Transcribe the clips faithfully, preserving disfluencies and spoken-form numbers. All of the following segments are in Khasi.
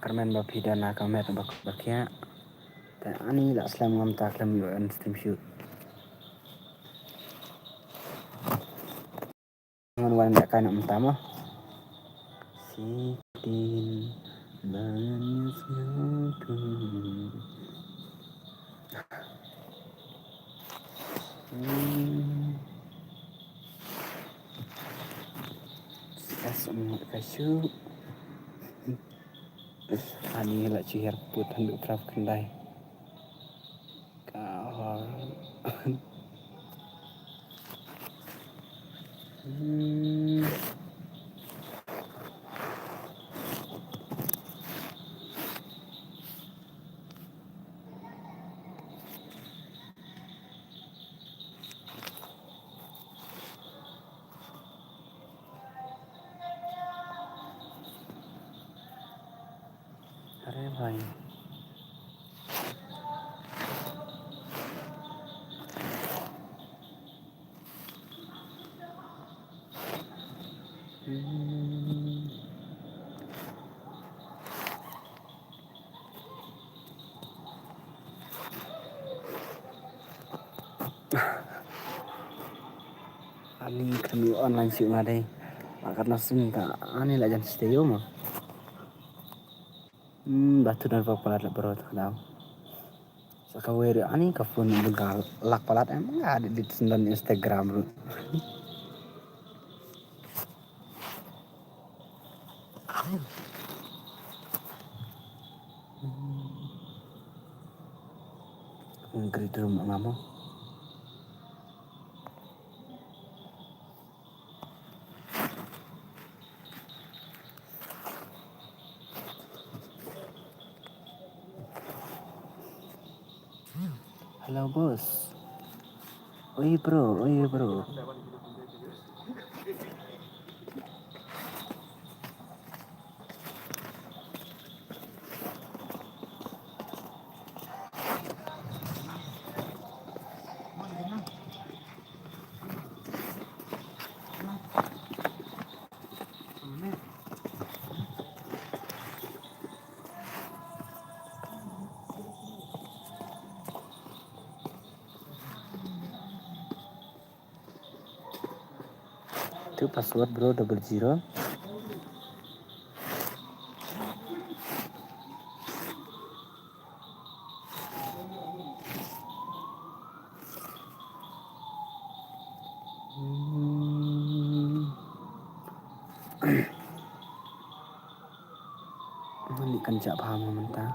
Kyrmen ba phi don ha ka met ba ka ba khiah. Te ani la slem ngam ta khlem ïoh en stream shoot. Ngan wan da ka na mynta mo. Sitin ban sngewthuh. Hmm. Sias um ka shu. Ani la chihir put handu prap kendai. Ka hor. Hmm. अरे भाई। Hmm. Ani kami online sih ngadai. Akat nasing ka ani la jan stay yo mo. Hmm, batu dan palat la bro tak dau. Saka weri ani ka phone bun ka lak palat em nga di di sendon Instagram ru. Ngri drum ngamo. Hello boss. Oi bro, oi bro. Tu password bro, double zero. Hmm. Mani kan jak paham mynta.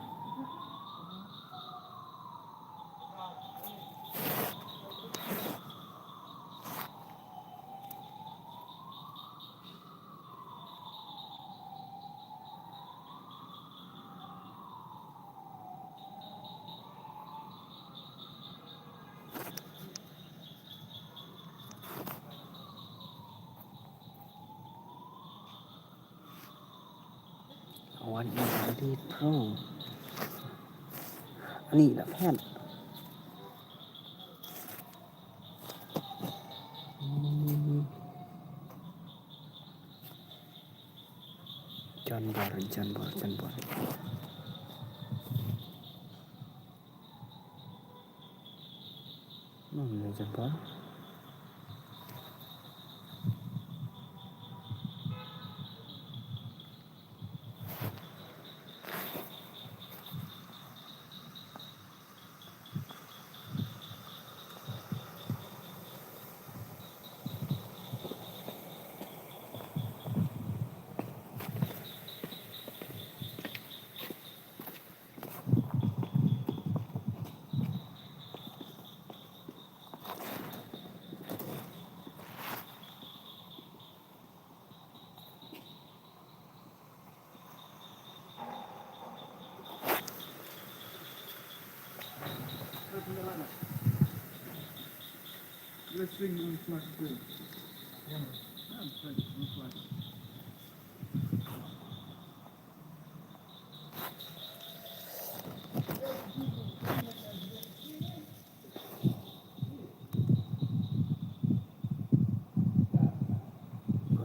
Wan ïa dei pro. Ani la phet. Hmm. Jan bor, jan bor, jan bor. Hmm, jan bor.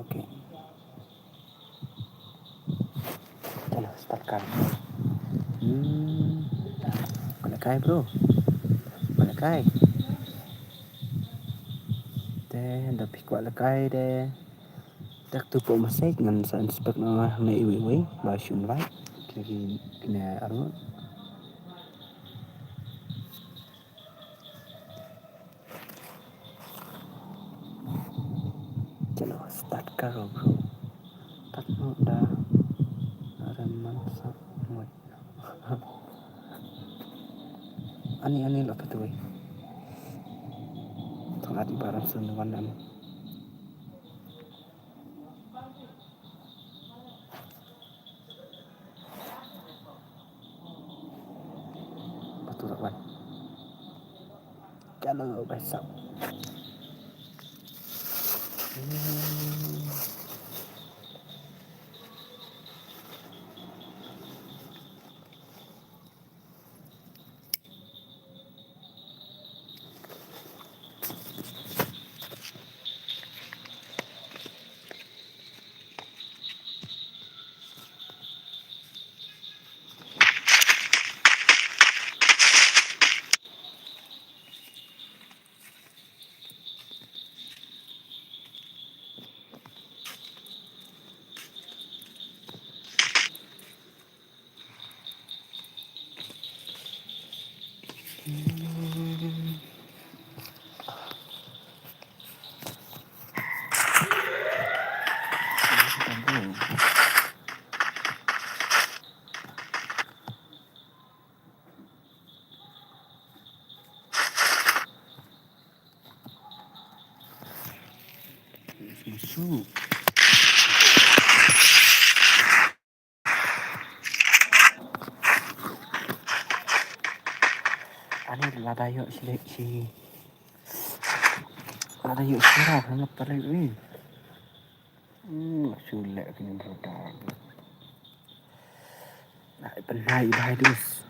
Okay. Chalo, Start kar. Hmm. Kwah lehkai, bro. Kwah lehkai. Te, da phi kwah lehkai de. Dak tu po masai ngan sa inspect na na iwi iwi. Ba shun vai. Kini kini aru. Chalo, start karo, bro. Start no da. Are man sa mo. Ani, ani lo patui. Tong ati baram sun wan dan. Patui wan. Chalo, guys, sab. Masuk. Ani lada ïoh shi, shi. Lada ïoh shi ra, hangap pare ni. Hmm, sulit kini brutal. Nah, penai bahai dus.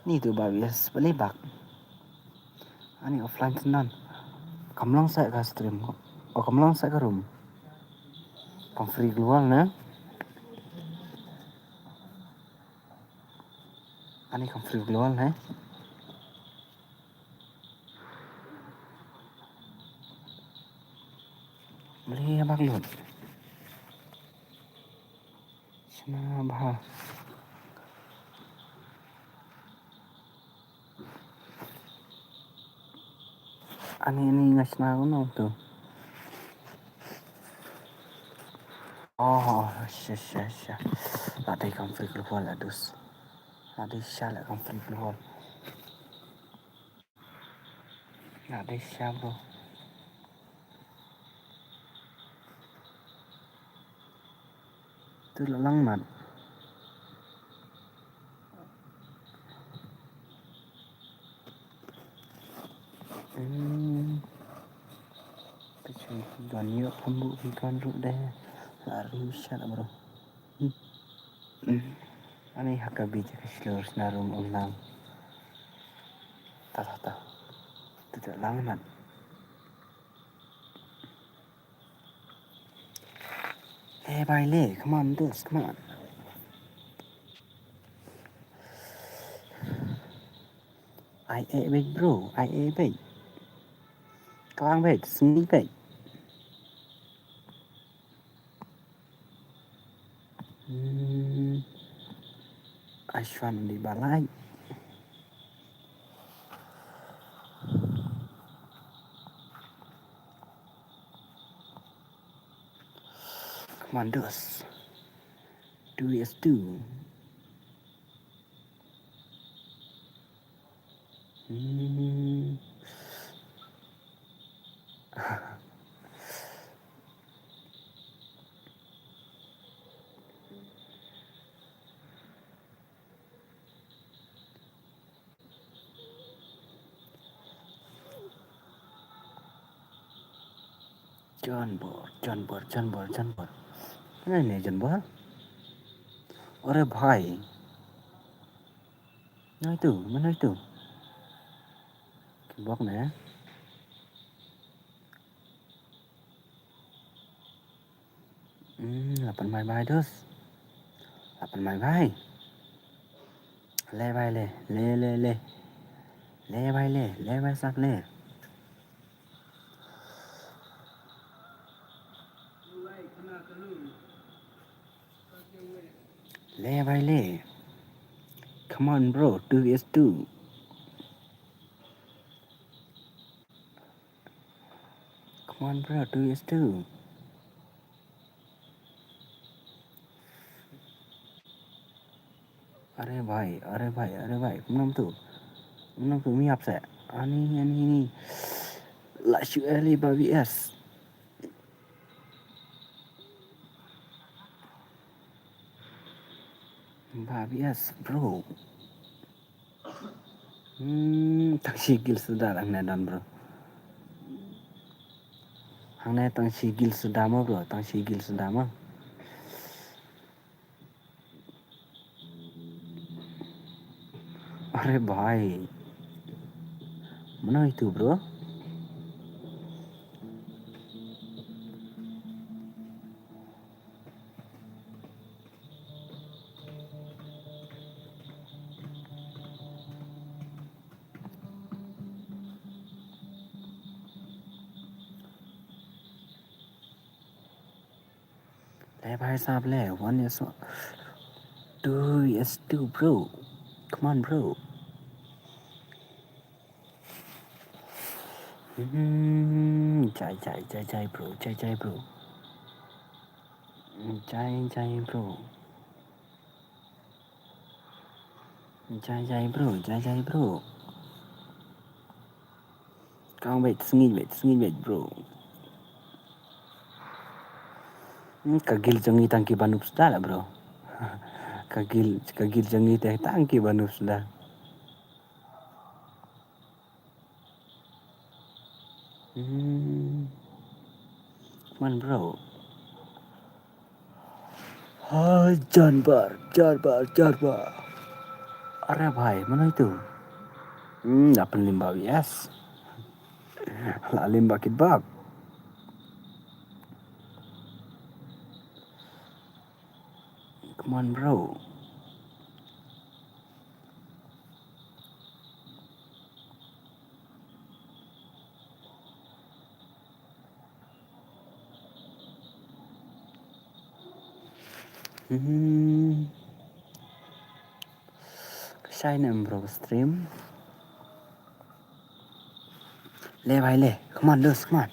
Ni tu ba bias beli bak. Ani offline senan. Kam long sa ka stream. Oh, kam long sa ka room. Kam free global na. Ani kam free global na. Beli bak lut. Shna bha. Ani, ani nga shna uno tu. Oh, sha, sha, sha. La dei kam free global la dus. La dei sha la kam free global. La dei sha, bro. Tu la lang mat. Hmm. Kacang don ïoh pembu ki kan ruh deh. La ri sha la, bro. Hmm. Hmm. Ani ha ka beach ka shlur sna rum ong nang. Ta, ta, ta. Tu, tu lang mat. Eh, bai le, come on, dos, come on. Ai eh beit, bro, ai eh beit. Klang beit, sngi beit. Hmm. Ashwan di balai. Commandos. Two is two. Hmm. Janbor, janbor, janbor, janbor. Mana ni janbor? Ore bhai. Mana itu? Mana itu? Kibok na ya? Pynmai bha dos. La pynmai bha. Le bha le, le, le, le. Le bha le, le bha sap le. Le bha le. Come on, bro, two is two. Come on, bro, two is two. Are bhai, are bhai, are bhai, kumno tu? Kumno tu, mi ap se? Ani, ani, ani. La shu eli ba B S. Ba B S, bro. Hmm, tang shi gil suda lang ne don, bro. Hangne tang shi gil suda mo, bro, tang shi gil suda mo. Are bhai. Mano itu, bro? Le bhai sap le, one is one. Two is two, bro. Come on, bro. Hmm, jai, jai, jai, jai, bro. Jai, jai, bro. Jai, jai, bro. Jai, jai, bro. Jai, jai, bro. Kang beit, sngewbha beit, sngewbha beit, bro. Hmm, ka gil jong ngi tang ki ba noob suda la, bro. Ka gil, ka gil jong ngi te tang ki ba noob suda. Hmm. Come on, bro. Ha, janbar, janbar, janbar. Are bhai, mano itu? Hmm, la pynliem ba B S. La liem ba kit bak. Come on, bro. Hmm. Ka shai ne em, bro, stream. Le bhai le. Come on, dos, come on.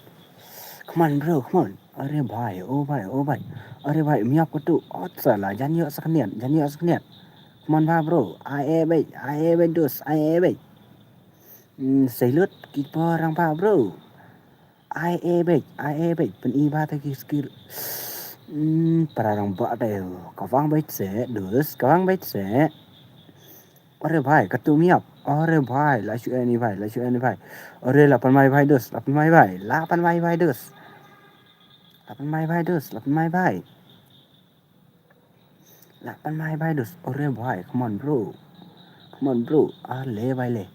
Come on, bro, come on. Are bhai, oh bhai, oh bhai. Are bhai, mi ap katu. Ot sala, jan ïoh sa khyndiat, jan ïoh sa khyndiat. Come on bha, bro. Ai e beit, ai e beit, dos, ai e beit. Hmm, salute, keep on rang bha, bro. Ai e beit, ai e beit, pyni bha ta ki skill. Hmm, para rangbah te. Kawang beit se, dos, kawang beit se. Are bhai, katu mi ap. Are bhai, la shu e ni bhai, la shu e ni bhai. Are la pynmai bhai dos, la pynmai bhai, la pynmai bhai dos. La pynmai bhai dos, la pynmai bhai. La pynmai bhai dos. Are bhai, come on, bro. Come on, bro. Ah, le bhai le.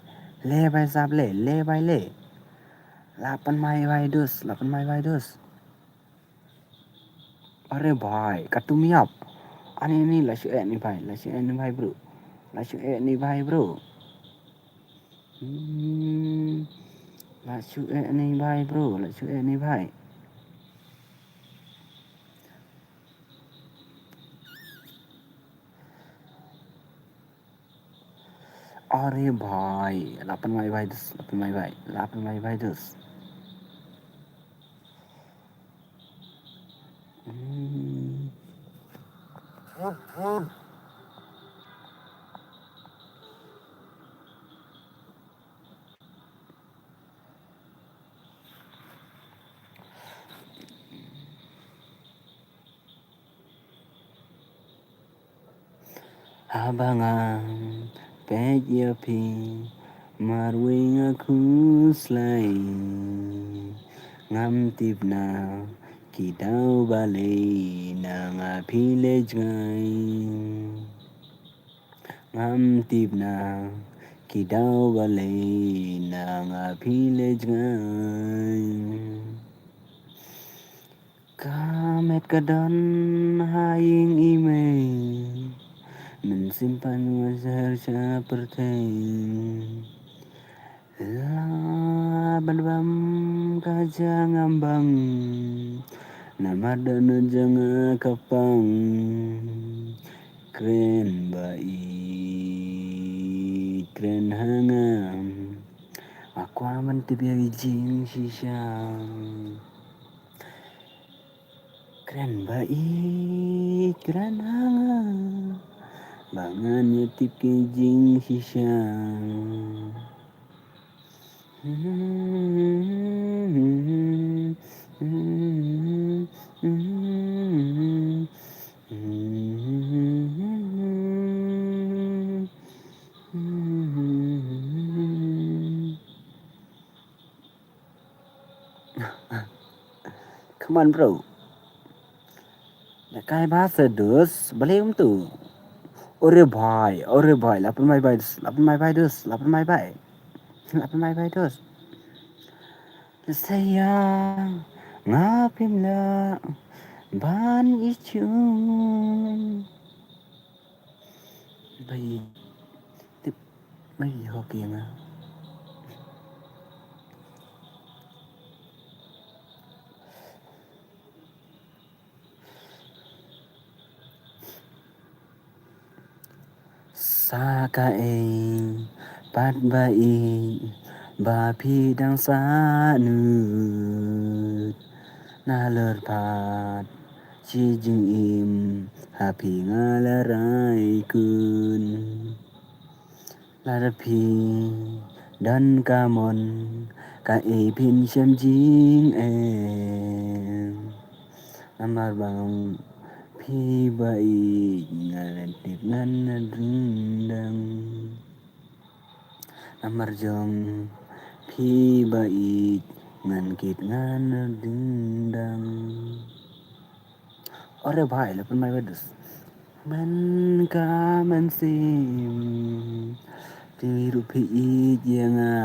Le bhai sap le, le bhai le. La pynmai bhai dos, la pynmai bhai dos. Are bhai, katu mi ap. Ani ni la shu e ni bhai, la shu e ni bhai, bro. La shu e ni bhai, bro. Hmm. La shu e ni bhai, bro, la shu e ni bhai. Are bhai, la pynmai bhai dos, la pynmai bhai, la pynmai bhai dos. Hmm. Haba nga peit ïa phi, marwei nga khuslai. Ngam tip na ki daw balei na nga phi leh jngai. Ngam tip na ki daw balei na nga phi leh jngai. Ka met ka don ha ïing i mei, mynsiem pat nga sher sha pyrthei. La ban bam ka jingim bang, namar don jong nga ka pang. Kren ba i kren ha nga, nga kwah ban tip ïa ki jingshisha. Kren ba i kren ha nga, ba ngan ïa tip ki jingshisha. Come on, bro. Lehkai ba se dus, balei um tu? Ore bhai, ore bhai, la pynmai bhai dus, la pynmai bhai dus, la pynmai bhai. La pynmai bhai dus. Sayang, nga phim lah ban ïeit shuh. Bhai, tip, bhai, hoki nga. Sa kaei pat ba i, ba phi dang sah nud. Nalor pat shi jingim, ha phi nga la rai kun. Lada phi don ka mon, kaei phin shem jingeh. Namar ba phi ba i, nga la tip ngan dang dang. Namar jong phi ba i, ngan kit ngan dang dang. Ore bhai, la pynmai bhai dus. Man ka mynsiem, phi ruh phi ïeit ïa nga.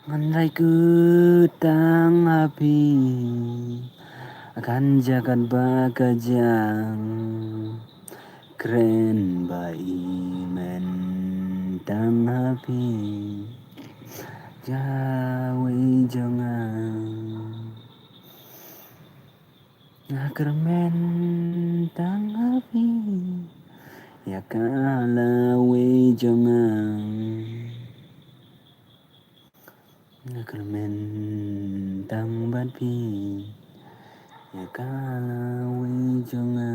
Ngan rai kut tang ha phi, kan jaka ba ka jang. Kren ba i men tang ha phi, ïa wei jong nga. Nga kyrmen tang ha phi, ïa ka la wei jong nga. Nga kyrmen tang bad phi, ïa ka la wei jong nga.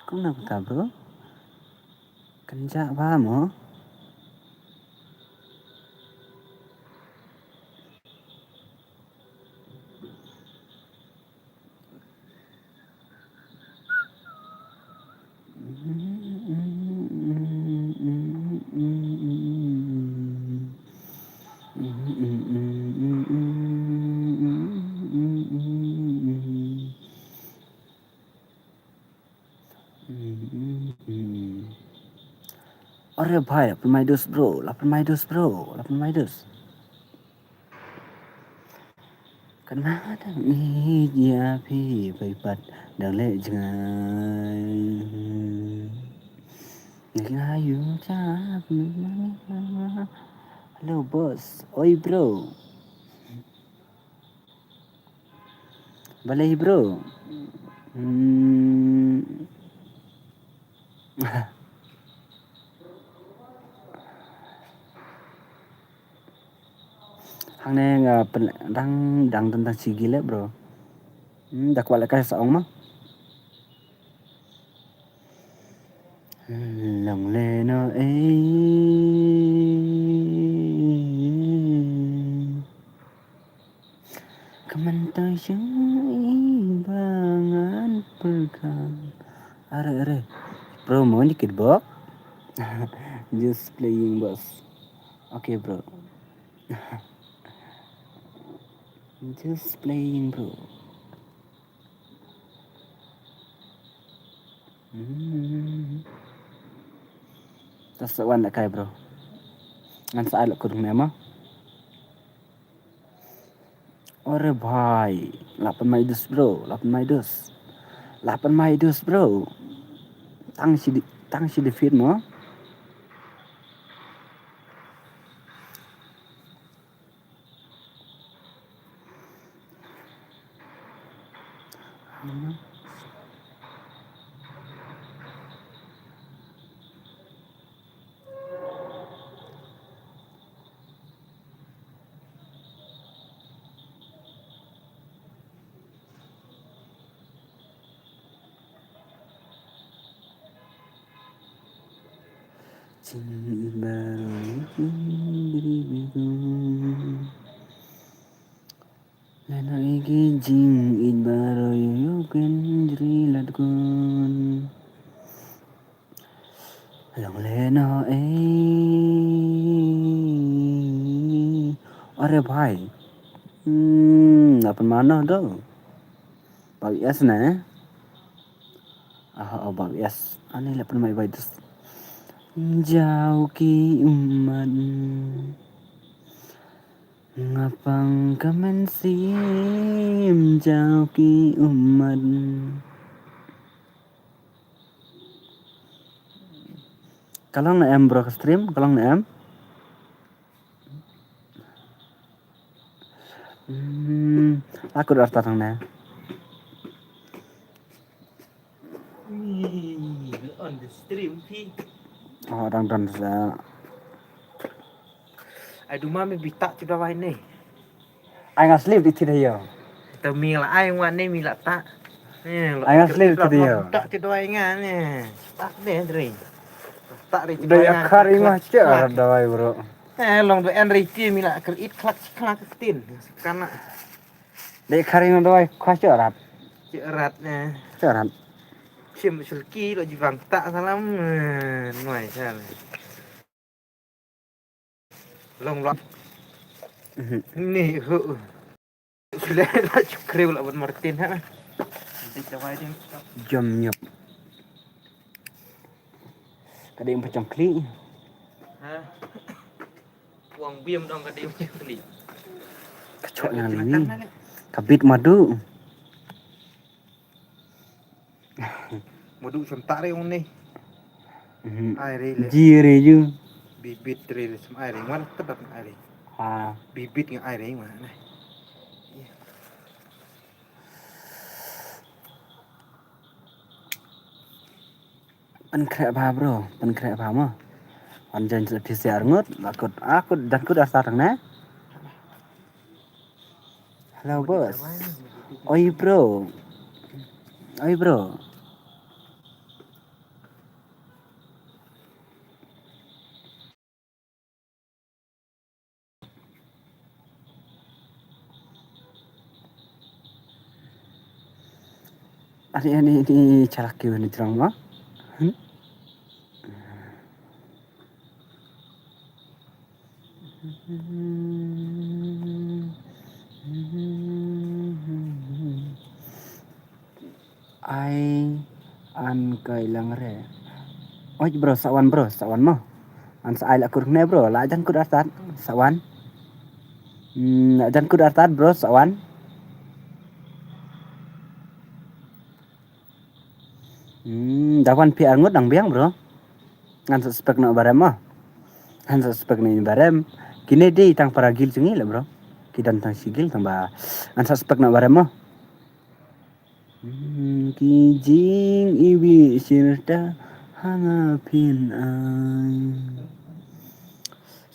Kumno kata, bro? Kan jah ba mo? Ore bhai, la pynmai dus bro, la pynmai dus bro, la pynmai dus. Kan ma dang ïeit ïa phi, phi pat dang leh jngai. Nga ïu cha. Hello boss, oi bro. Balei bro? Hmm. Hangne nga pyn-, dang, dang, dang, dang sigi leh bro. Hmm, da kwah lehkai sa ong ma. Long lehnoh ei. Ka mynta shu i ba ngan pyrkhat. Are, are. Bro, mo ni kit bok? Just playing, boss. Okay, bro. Just playing, bro. Hmm. Ta sa wan da kai, bro. Ngan sa ai la kudung ne ma. Ore bhai, lapan mai dus bro, lapan mai dus. Lapan mai dus bro. Tang shi di, tang shi di feet mo. Jingit baroh ïoh kendri bigun. Lehnoh ïa ki jingit baroh ïoh kendri latgun. Long lehnoh eh. Are bhai. Hmm, lapan mano do. Bab yes na. Ah, oh, bab yes. Ani lapan mai bai dus. Jao ki ummat. Nga pang ka mynsiem jao ki ummat. Ka long ne em bro ka stream, ka long ne em? Hmm, la kut artat hangne. On the stream phi. Oh, dang don sa. Ai duma me bita ti dawai ne. Ai nga slip di ti da yo. Ta mi la ai wa ne mi la ta. Ai nga slip ti da yo. Ta ti dawai nga ne. Ta ne dre. Ta ri ti dawai nga. Dai akhar i ma che dawai bro. Eh, long do en ri ti mi la kar it klak klak tin. Kana. Dei kharing doi khwa chorat. Chorat ne. Chorat. Sim sulki lo jibang ta salam. Noi salam. Long long. Ni hu. Sule la chukriu la ban Martin ha. Jom nyop. Ka dei pachong kli. Ha. Wang bim dong ka dei pachong kli. Ka chok ngan ni. Ka bit madu. Madu sam tak re ong ni. Ai re le. Ji re ju. Bibit re le sam ai re. Wan tedat ai re. Ha. Bibit ngan ai re wan. Pynkhreh bha bro, pynkhreh bha mo. Wan jan sa phi siar ngut, akut, akut, jan kut asar ne. Hello boss. Oi bro. Oi bro. Ani ani ni chalak ki wani jrong ma. Hmm? Ai an kai lang re. Oi bro, sa wan bro, sa wan mo. An sa ai la kur ne bro, la jan kut artat, sa wan. Hmm, la jan kut artat bro, sa wan. Hmm, da wan phi arngut dang biang bro. Ngan suspect no barem mo. Ngan suspect no barem. Kine dei tang para gil jong ngi le bro. Ki don tang shi gil tang ba. Ngan suspect no barem mo. Hmm, ki jing iwi shirta hanga phin ai.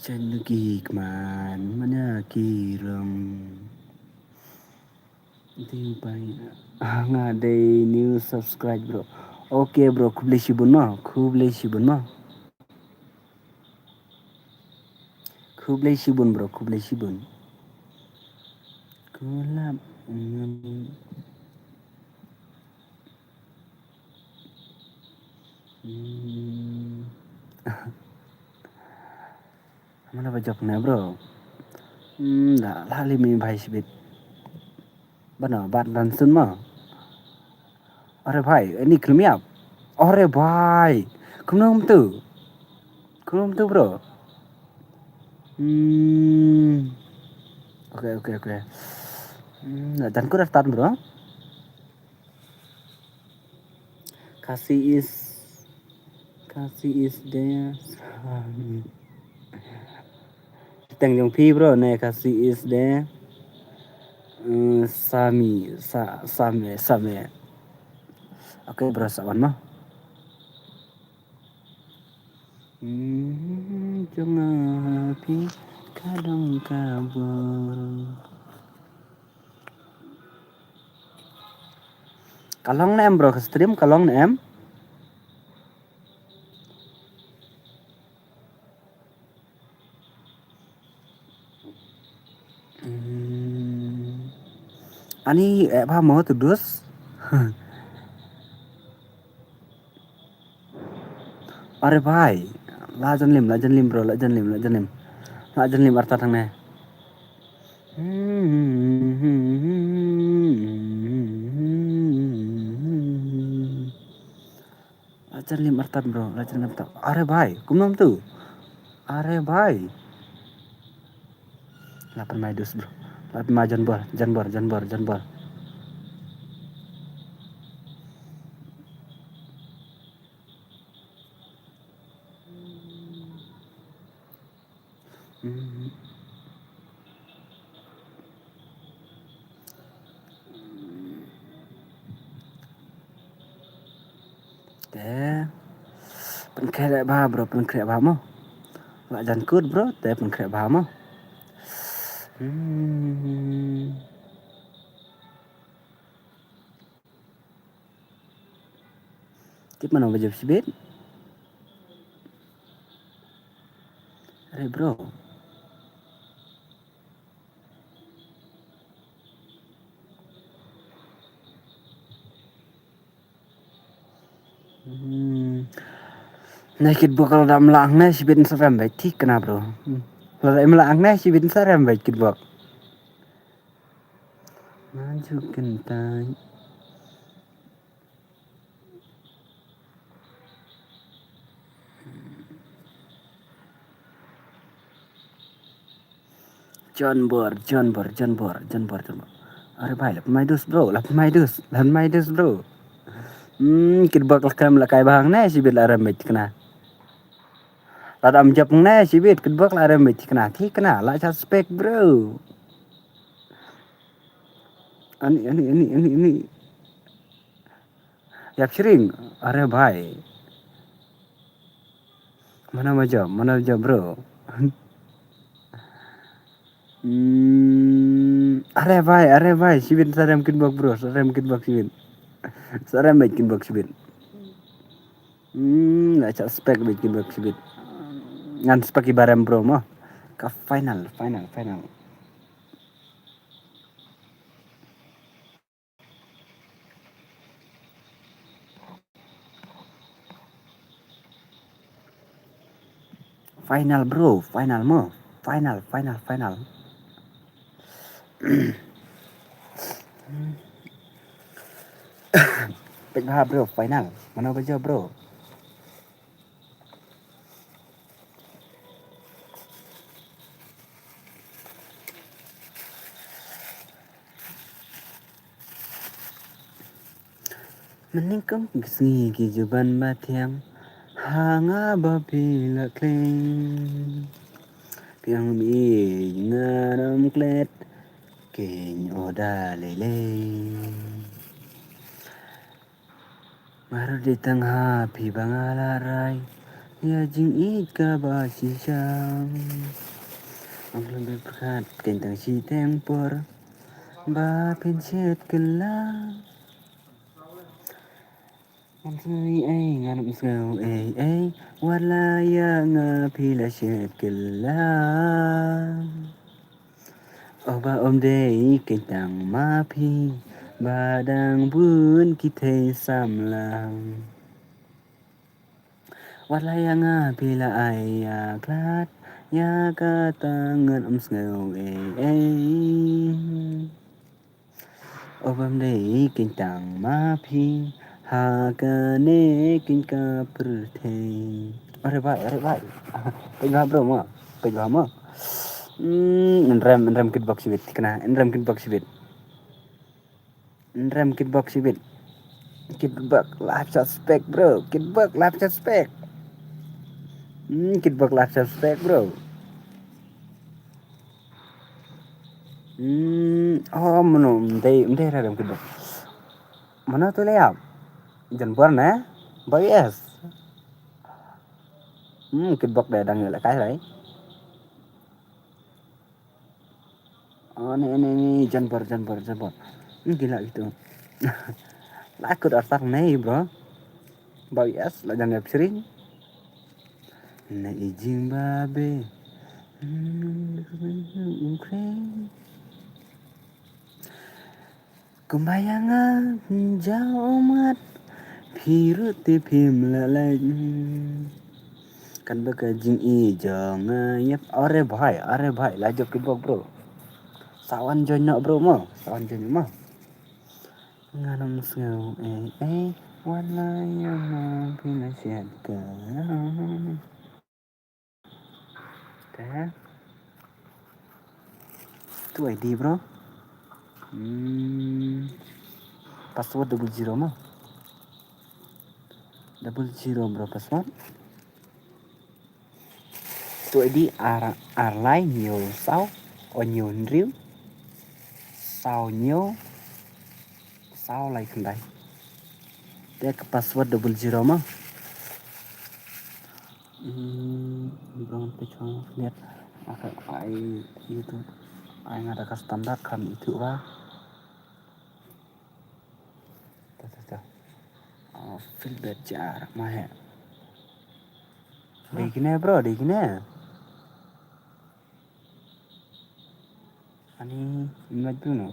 Chen ki kman mana ki rong. Ding pai. Ah, nga dei new subscribe bro. Okay bro, khublei shibun mo, khublei shibun mo. Khublei shibun bro, khublei shibun. Kulap ngam. Hmm. Mana ba jok ne bro. Hmm, da la li mi bai sibit. Bana bat dan sun ma. Are bhai, ani khlem ïap. Are bhai. Kumno kumtu? Kumno kumtu bro? Hmm. Okay, okay, okay. Hmm, la jan kut artat, bro. Khasi is, Khasi is there. Teng jong phi, bro, ne Khasi is there. Hmm, Sami, sa, Same, Same. Okay, bro, sa wan mo. Hmm, jong nga phi ka long ka bor. Ka long ne em, bro, ka stream ka long ne em? Hmm. Ani, eh, ba mo tu dus. Are bhai, la jan lim, la jan lim, bro, la jan lim, la jan lim. La jan lim artat hangne. La jan lim artat, bro, la jan lim artat. Are bhai, kumno tu? Are bhai. La pynmai dus, bro. La pynmai jan bor, jan bor, jan bor, jan bor. Hmm. Te pynkhreh bha, bro, pynkhreh bha mo. La jan kut, bro, te pynkhreh bha mo. Hmm. Tip mano ba jop shibit. Are bro. Hmm. Nai kit bok la dam lang nai shibit sa rem bai thik na bro. Hmm. La dam lang nai shibit sa rem bai kit bok. Maju kentai. Jon bor, jon bor, jon bor, jon bor, jon bor. Are bhai, la pynmai dus bro, la pynmai dus, la pynmai dus bro. Hmm, kit bok la kam la kai bhang ne, shibit la rem bait kna. La dam jop ne, shibit kit bok la rem bait kna, thik na, la cha spek bro. Ani, ani, ani, ani, ani. Yap shring, are bhai. Mana maja, mana maja bro. Hmm, are bhai, are bhai, shibit sa rem kit bok bro, sa rem kit bok shibit. Sa rem bait kit bok shibit. Hmm, la cha spek bait kit bok shibit. Ngan spek i barem bro mo. Ka final, final, final. Final bro, final mo. Final, final, final. Pek ha bro, final. Mana baja bro? Mynnyngkong ki sngi ki ju ban ba thiang, ha nga ba phi la khleng. Phi ong mi nga ram klet, keiñ o da lei lei. Nga ruh dei tang ha phi ba nga la rai ïa jingïeit kaba shisha. Ngam khlem pyrkhat keiñ tang shiteng por ba phin shet kylla. Ngam sngew ei ei, ngam sngew ei ei, wat la ïa nga phi la shet kylla. O ba ym dei keiñ tang ma phi ba dang bun ki thei samla. Wat la ïa nga phi la ai ïa khlad, ïa kata ngan ym sngew ei ei. O bym dei keiñ tang ma phi ha kane keiñ ka pyrthei. Are bhai, are bhai. Peit bha bro mo, peit bha mo. Hmm, nrem, nrem kit bok shibit, kna, nrem kit bok shibit. Nrem Kitbok shibit. Kitbok live suspect, bro. Kitbok live suspect. Hmm, Kitbok live suspect, bro. Hmm, oh, mano, mdei, mdei ra dem Kitbok. Mano tu le ap. Jan bor ne? Boy yes. Hmm, Kitbok de dang le kai rai. Oh, ni, ni, ni, janbor, janbor, janbor. Ni gila gitu. Lakut artak nei, bro. Bau yes, la jangan sering. Na ijing babe. Hmm, Ukraine. Kumbayang jauh umat. Piru ti pim lalai. Hmm. Kan baka jing i jong, eh, yep. Are bhai, are bhai, la jop Kitbok, bro. Sawan join no, bro, mo. Sawan join mo. Nganam sngau, eh, eh, wan la ya ma pina siat ka. Te. Tu I D, bro. Hmm. Password double zero mo. Double zero, bro, password. Tu I D ar, ar lai hynñiew saw, o hynñiew hynriew, saw hynñiew, saw lai khyndai. Te ka password double zero mo. Hmm, bro, te chong net. Aka ai YouTube. Ai nga da ka standard kan itu ba. Ta, ta, ta. Oh, feel bad jar, ma he. Dei kine, bro, dei kine. Ani, imaj tu no.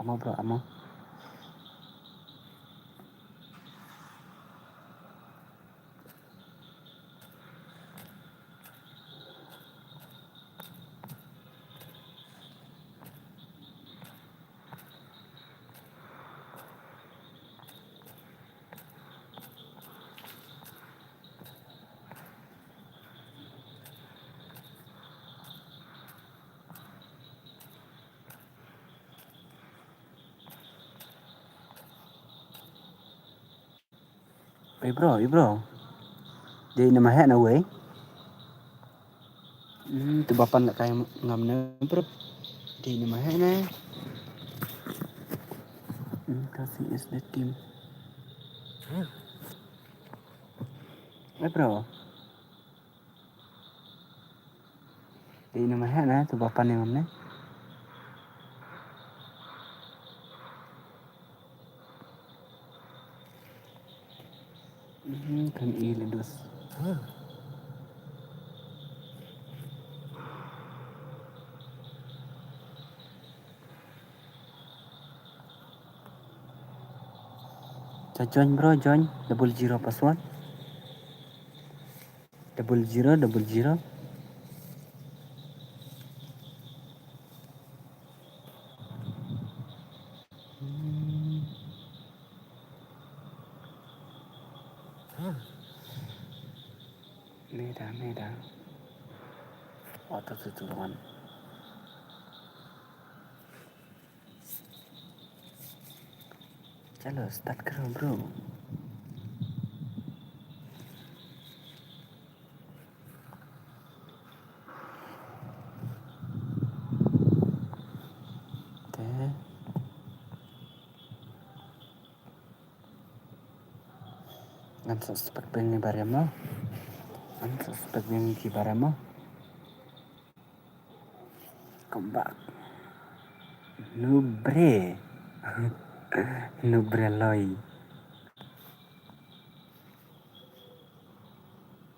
Amo, bro, amo. Ei bro, ei bro. Dei na ma heh na wei. Hmm, tu ba pan la kai ngam na bro. Dei na ma heh na. Hmm, kasi is the team. Ei bro. Dei na ma heh na tu ba pan ngam na. Mhm, kan i le dus. Cha join bro, join. Double zero password. Double zero, double zero. Meda, meda. Auto to one. Chalo, start karo, bro. Te. Ngan suspect beng ni barem mo. Ngan suspect beng ki barem mo. Come back. Nubre. Nubre loi.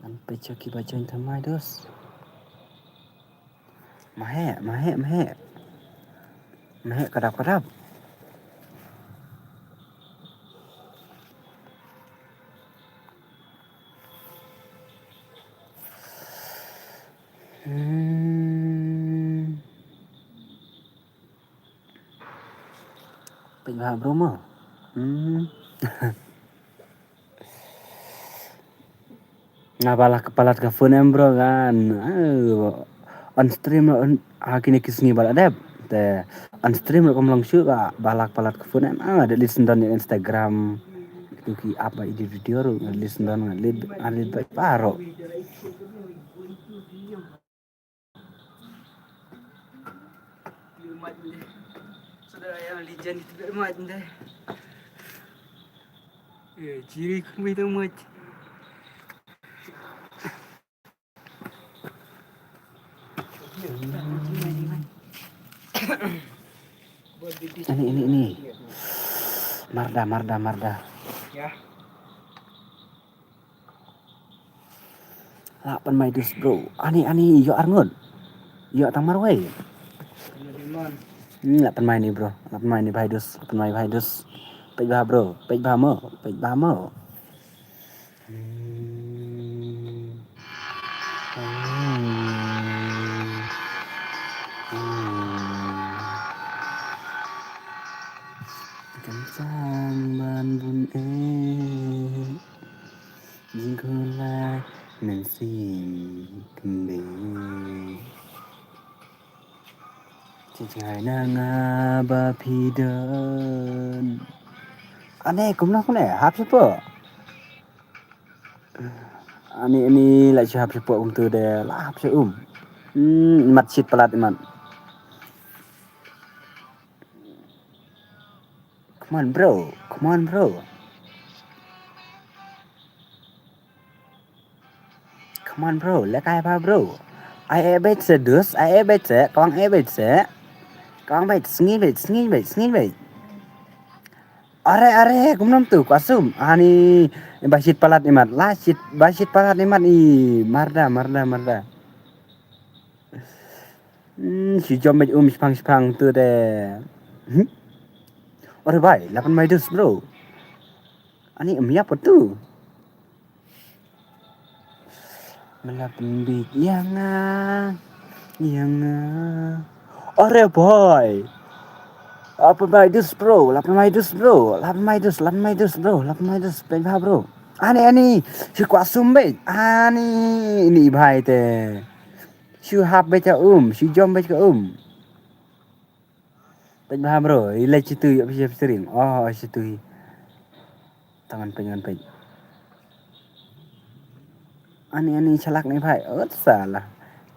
Ngan pecho ki ba join thamai dos. Ma heh, ma heh, ma heh. Ma heh kadap, kadap. Hmm. Pynbha bro mo. Hmm. Nga ba la kpalat ka phone em bro kan. Eh, on stream on, ha kine ki sngi ba la dep. Te on stream ruh kam long shuh ba, ba lak palat ka phone em, ah, da list don ïa Instagram. Tu ki app ba edit video ruh, da list don, da list, da list ba paro. Jiri kumbi tu much. Ini, ini, ini. Marda, Marda, Marda. Ya. Lah pynmai dus, bro. Ani, ani, ïoh arngut. Ïoh tang marwei. Hmm, lah pynmai ni, bro. Lah pynmai ni, bhai dus. Lah pynmai, bhai dus. Peit bha, bro. Peit bha mo. Peit bha mo. Hmm. Hmm. Hmm. Kan sang ban bun eh. Jingkulai mynsiem kynde. Jingkulai na nga ba phi don. Ane kumno kumne hap sha pok. Ane ane la shu hap sha pok kumtu de la hap sha um. Hmm, mat shit palat mat. Come on, bro. Come on, bro. Come on, bro. Leh kai bha, bro. Ai e beit se dus, ai e beit se, kawang e beit se. Kawang beit, sngi beit, sngi beit, sngi beit. Are, are, kumno tu, kwah sum. Ani, ba shit palat imat, la shit, ba shit palat imat i, marda, marda, marda. Hmm, shi jom beit um shipang shipang tu de. Hmm? Ore bai, lapan mai dus, bro. Ani em ya tu. Melapan bit ya nga. Ya nga. Ore bai. Lapan mai dus, bro. Lapan mai dus, bro. Lapan mai dus, lapan mai dus, bro. Lapan mai dus, beit bha, bro. Ani, ani. Shi kwah sum beit. Ani, ini bai te. Shu hap beit ka um, shu jom beit ka um. Peit bha bro, i leit situ ïa phi sering. Oh, situ hi. Tangan peit, tangan peit. Ani, ani chalak ni bhai. Oh, salah.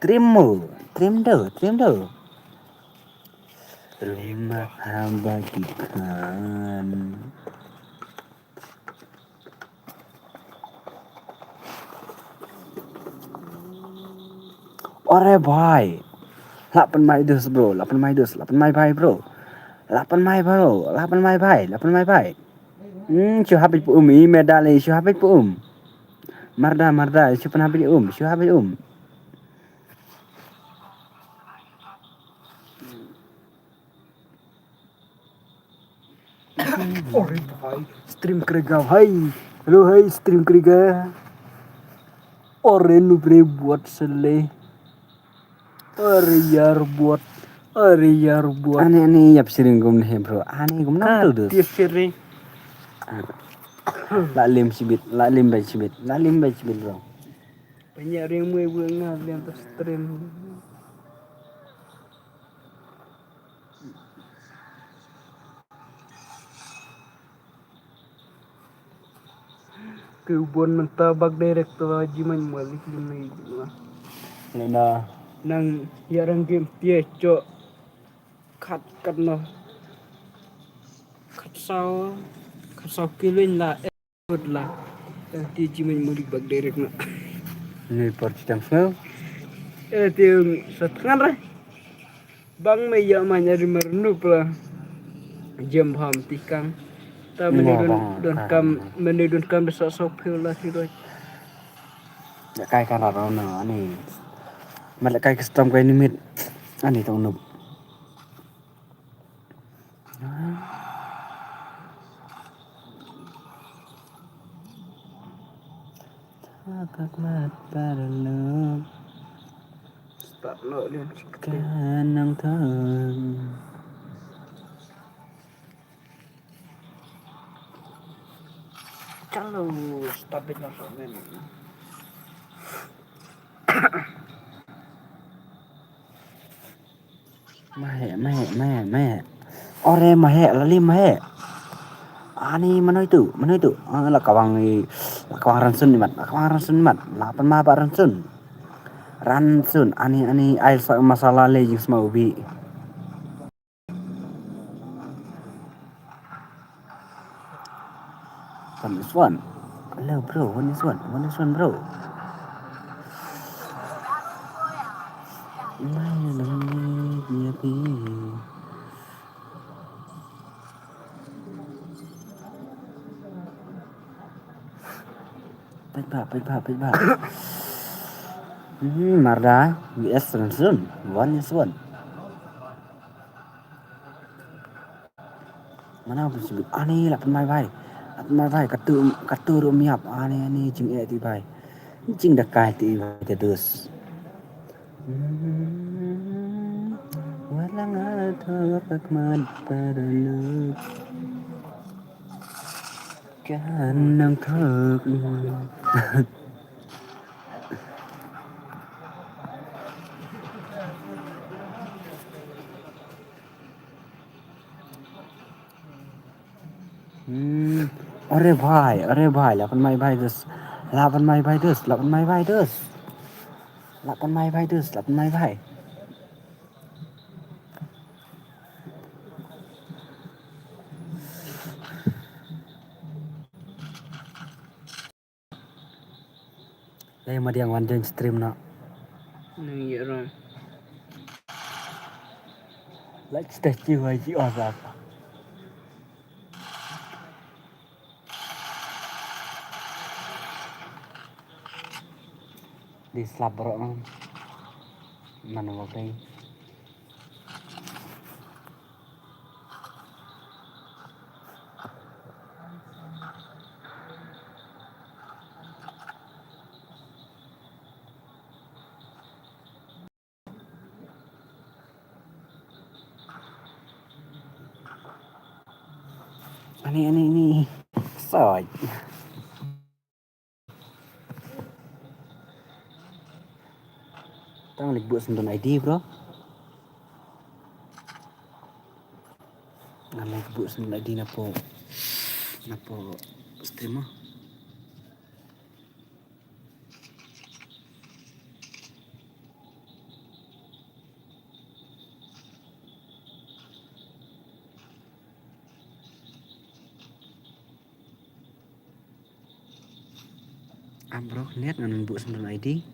Trim mo. Trim do, trim do. Rumah hamba kikan. Ore bhai. Lapan mai dus bro, lapan mai dus, lapan mai bhai bro. Lapan mai bro, lapan mai bhai, lapan mai bhai. Hmm, shu habit pu um, i medal i shu habit pu um. Marda, marda, shu pen habit um, shu habit um. Ore bhai, stream krega bhai. Hello hai, stream krega. Ore nu bre buat sele. Ore yar buat. Ore yar buat. Ani, ani yap siring gum ne bro. Ani gum na tu dus. Dia siring. La lim sibit, la lim bai sibit, la lim bai sibit bro. Banyak ring mui bu nga liam tu stream. Ke ubon mynta bak direct to ji man malik lum ni. Lena. Nang ya rang game tie chok. Kat kat no. Kat saw. Kat saw kilin la. Good la. Ti ji man malik bak direct na. Ni por chitang sngew. Eh ti sa tngan re. Bang me ïa ma nya ri mer nu pla. Jem bham tikang. Ta mene don don kam mene don kam da sa sok phil la ti roi. Ya kai kan ra na ani. Mat la kai custom kai nimit. Ani tong nup. Thakak mat paralok. Start lo lian sikte. Kanang thang. Chalo, start bit na so men. Mahe, mahe, mahe, mahe. Ore mahe, lali mahe. Ani mano itu, mano itu. Ah, la kawang i, la kawang ransun imat, la kawang ransun imat. La pan ma ba ransun. Ransun, ani, ani, ai sa masala le jing sma ubi. One is one. Hello, bro. One is one. One is one, bro. Mai nang ni pi. Pait ba, pait ba, pait ba. Hmm, Marda, V S Ransun. One is one. Mana aku sibuk? Ani, la pan mai bai. La pan mai bai. Katu, katu rum yap. Ani, ani, jing eh ti bai. Jing da kai ti bai te dus. Hmm, wala nga thok ak mat pada nuk. Kan nang thok. Hmm. Ore bhai, ore bhai, la pan mai bhai dus. La pan mai bhai dus, la pan mai bhai dus. La pan mai bhai dus, la pan mai bhai. Lai madiang wan join stream na. Nang ye ro. Like stay chiu wai ji or rap. Di slap bro no. Mana wa kai. Ani, ani, ani. Soi. Tang lek buh sendon I D, bro. Ngan lek buh sendon I D napo, napo stream mo. Am bro, net ngan buh sendon I D.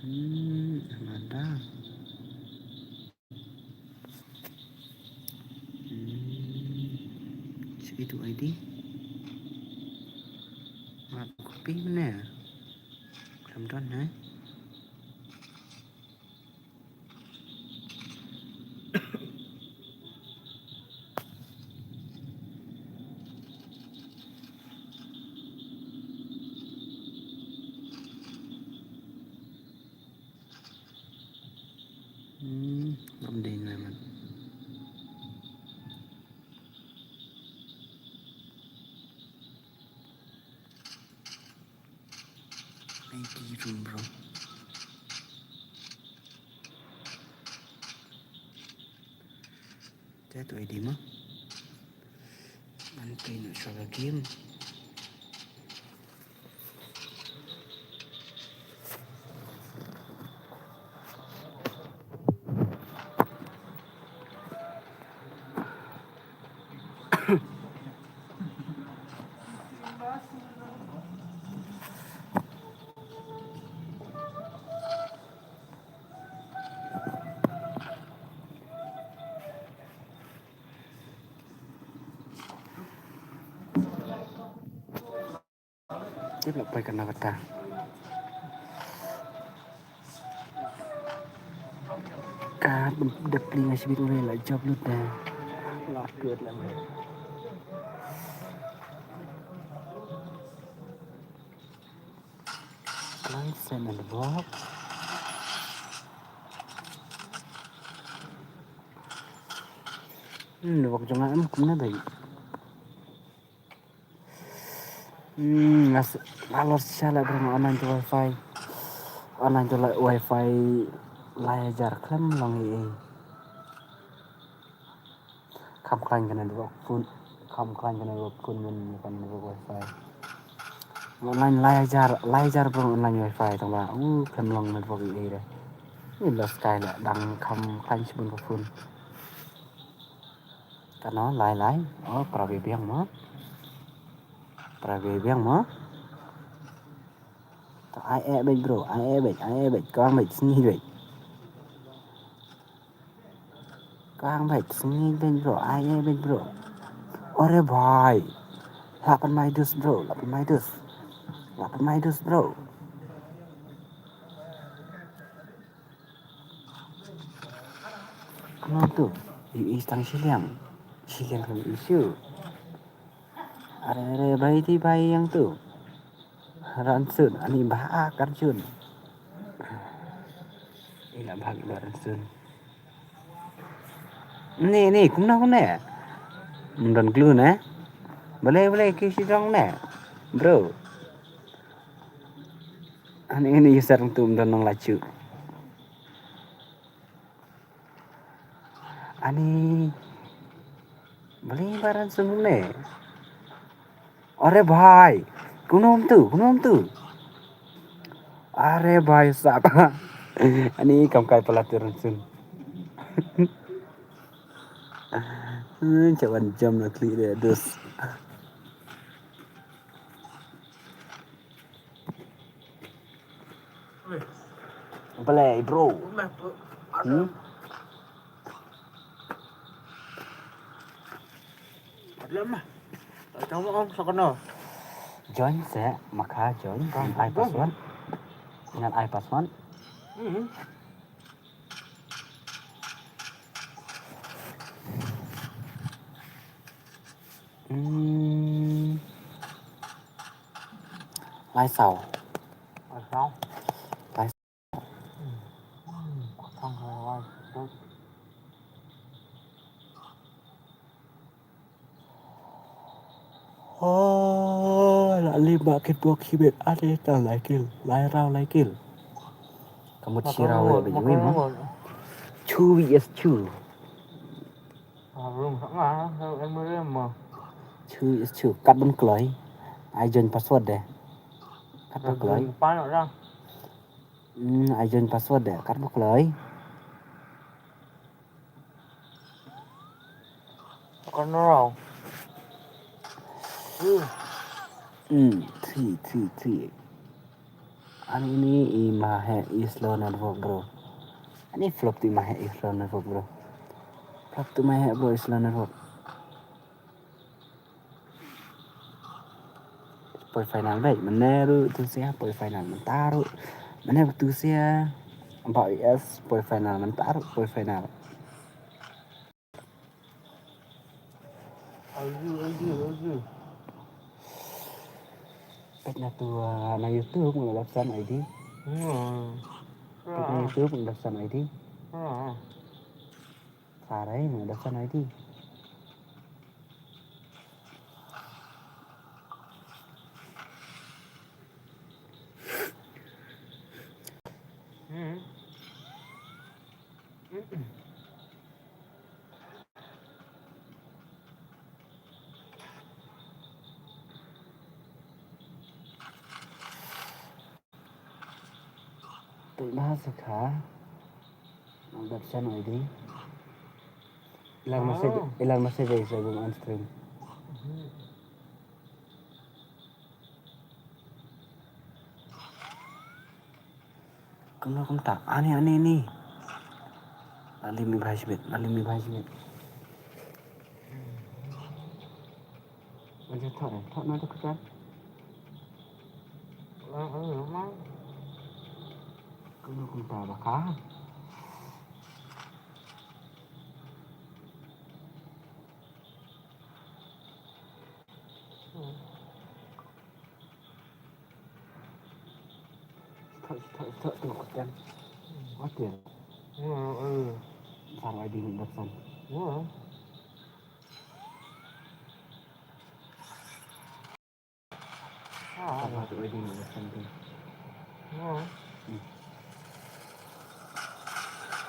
Hmm, mada. Hmm, sigi tu I D. Mat kopi mana? Kelam don, eh? Hmm, ngam dei ngai man. Ai di room bro. Te tu I D mo. Ngan pyn noh sha ka game. Tip la poi kane kata. Ka dep li nga shibit ule la job lut da. La kut la me. License and work. Hmm, network jong nga em kumne ba. Hmm, ngas alor shala bro, online to wifi. Online to la-, wifi lai hajar khlem long ei ei. Kham khlaiñ ka network phone, kham khlaiñ ka network phone, men ka network wifi. Online lai hajar, lai hajar bro online wifi tang ba. Uh, khlem long network ei ei re. Ni la sky la dang kham khlaiñ shibun ka phone. Kano lai lai. Oh, pra biang mo. Pra biang mo. Ta ai eh beit bro, ai eh beit, ai eh beit, kang beit, sngi beit. Kang beit, sngi beit bro, ai eh beit bro. Ore bhai. Lapan mai dus bro, lapan mai dus. Lapan mai dus bro. Kano tu? Yu is tang shiliang. Shiliang kan isu. Are are bai ti bai yang tu. Ransun, ani ba a karjun. Ila bhag ba ransun. Ni ni kumna kumne. Mdon glue ne. Bale bale ki si jong ne. Bro. Ani ini user tu mdon nang lachu. Ani. Bali baran sung ne. Are bhai. Kunum tu, kunum tu. Are bhai sab. Ani kam kai pala tu ransun. Hmm, chawan jam na klik de dus. Play, bro. Hmm? Join se, maka join, ai password. Ngan ai password. Hmm. Lai saw. Lai saw. Lai saw. Oh, la lim ba kit bok hibet ade ta lai kil, lai raw lai kil. Kamut shiraw be yui mo. Chu yes chu. Chu is chu. Kat ban kloi. Ai join password de. Kat ban kloi. Hmm, ai join password de. Kat ban kloi. Hmm, three, three, three. Ani ini i ma he i slow network, bro. Ani flop ti ma he i slow network, bro. Flop ti ma he, bro, i slow network. Poi final bai, mane ru tu sia, poi final mentaru. Mane tu sia, ba yes, poi final mentaru, poi final. Peit na tu, ah, na YouTube ngi dap san I D. Hmm. Peit na YouTube ngi dap san I D. Hmm. Sarai ngi dap san I D. Hmm. Peit ba sa kha. Nang dap san I D. Ilang message, ilang message sa bum on stream. Kumno kumta? Ani, ani, ani. Lalim i bhai shibit, lalim i bhai shibit. Aja thok, thok na tu ketan. Kumno kumta baka. Thok, thok, thok, thok, thok, thok. Oke. Hmm, hmm. Sang I D ni datsan. Hmm. Password ID ni absent. Hmm.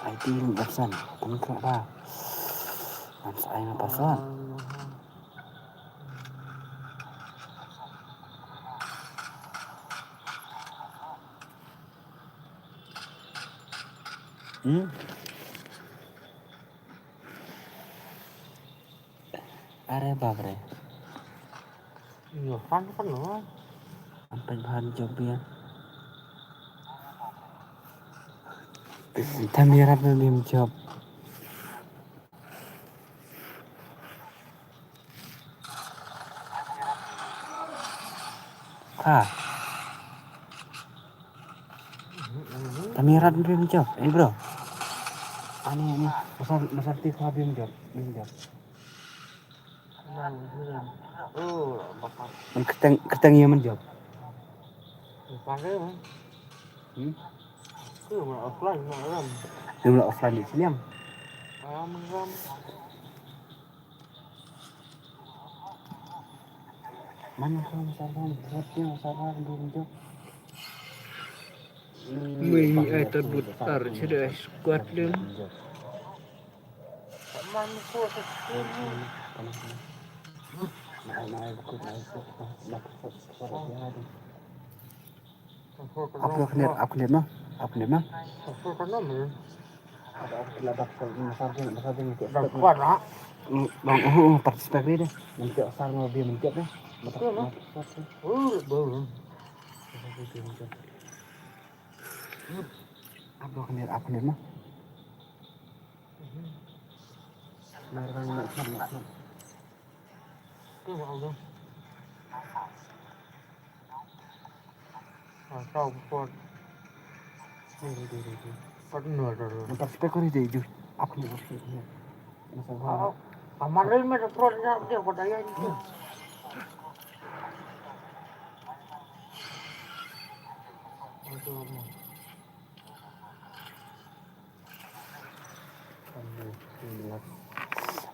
ID ni absent. Tang kena ba. Ngan sa ai nga password. Hmm? Are bap re. Yo, han kan lo. Sampai bahan job ya. Tamirat me bim job. Ha. Tamirat bim job. Eh, bro. Ani, ani. Masal, masal ti kha bim job. Bim job. Man kyrteng, kyrteng ïa man job. Hmm? Offline, offline. Man ka masalah, buat dia masalah dia jok. Mei ni ai tarbut tar chede squad dem. Man ko sa sini. Ap lo khnet, ap khnet ma. Ap khnet ma. Bang, uh, uh, participate ri deh. Nanti asal mau dia mencet deh. Ap lo khnet, ap khnet ma. Mar kan nak khnet, nak khnet.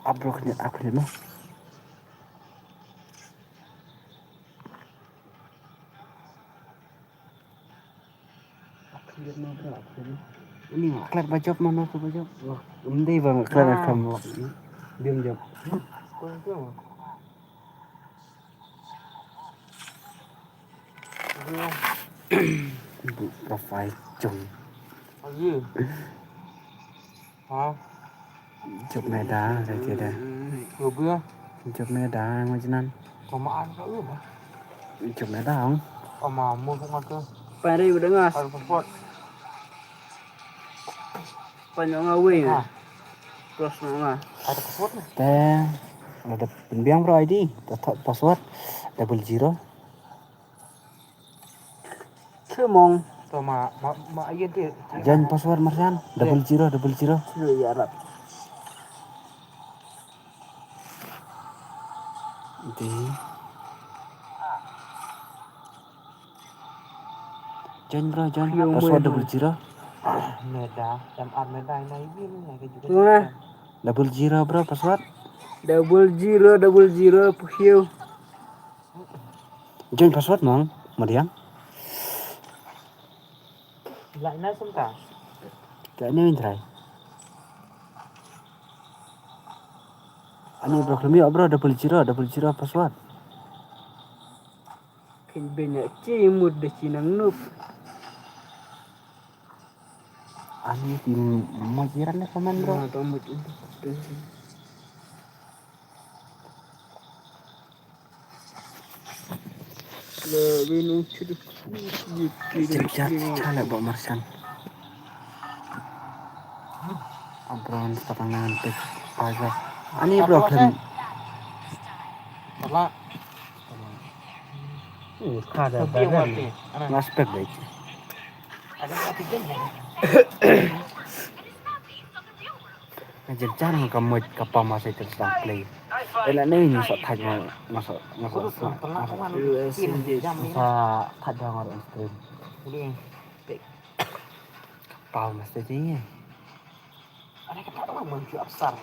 Ap lo khnet, ap khnet ma. Ini nga klet ba jop, mano tu ba jop. Wah, em dei ba nga klet kam wah. Diam jop. Bu profile jong. Jop meda, da kida. Jop meda, majinan. Jop meda, ong. Pare udah ngas. Panyong away. Cross nga. Te, ada pynbiang bro I D, password double zero. Kemong. To ma, ma, ma, iya deh. Jan password Marjan, double zero, double zero. Iya, iya, Arab. Di. Join bro, join. Password double zero. Meda, M R Meda ini ini. Double zero bro password. Double zero, double zero, puhiu. Join password mong, Mariang. Lah na sumta. Ka ni min try. Ani bro kami bro double zero, double zero password. Kin benya ci mut de ci nang nup. Ani ti majiran le kaman bro. Chat, chat, chat, ba Marjan. Abron patangan pek paga. Ani bro khlem. Ada, ada, ada. Ngaspek baik. Nga jynjar nga ka mut ka pa ma sa ïa tang play. Ela ne nga sa thait nga, nga sa, nga sa, nga sa thait nga on stream. Ka pa ma sa ïa. Ada ka pa ma ju apsar.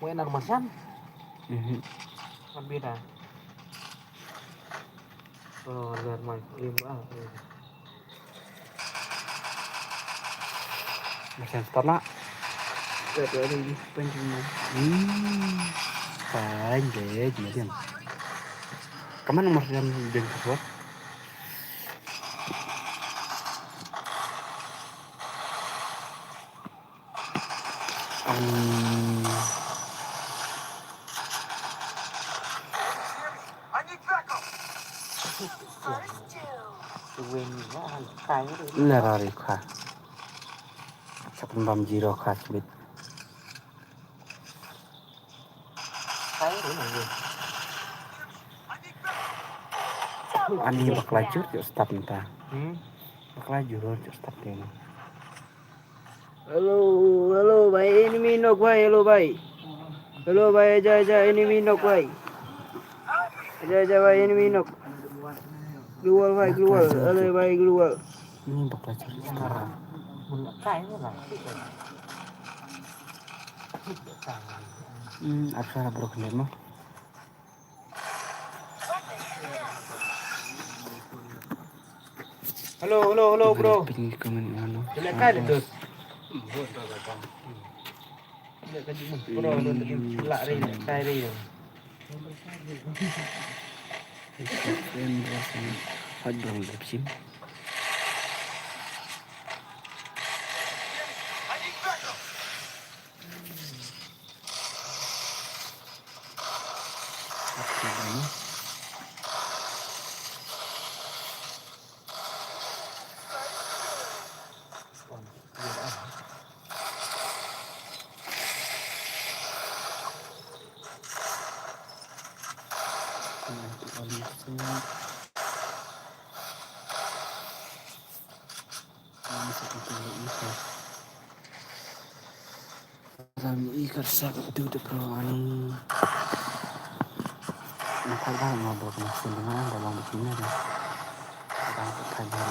Mo nar masan. Mhm. Kan beda. Oh, lihat mai, lim ah. Masan start lah. Lihat ada di penting mai. Hmm. Fine, deh, kemudian. Kaman masan yang keluar. Ani. Lara ri kha. Sa pynbam zero kha sbit. Ani bakla jur jur start mynta. Hmm? Bakla jur jur start mynta. Hello, hello, bhai, enemy knock, bhai, hello, bhai. Hello, bhai, aja, aja, enemy knock, bhai. Aja, aja, bhai, enemy knock. Global, bhai, global. Hello, bhai, global. Ini bakla cerita. Hmm, apa bro, kenapa? Hello, hello, hello, bro. Pin comment ano. Boleh ka, Dos? Boleh ka, bro, lu tadi lak ri, kai ri. Hot dong lip sim. Ram i kar sa ka tu de pro ani. Ni kar ba ma bro ma sin dengan da long de kine de. Ba ka kar ba.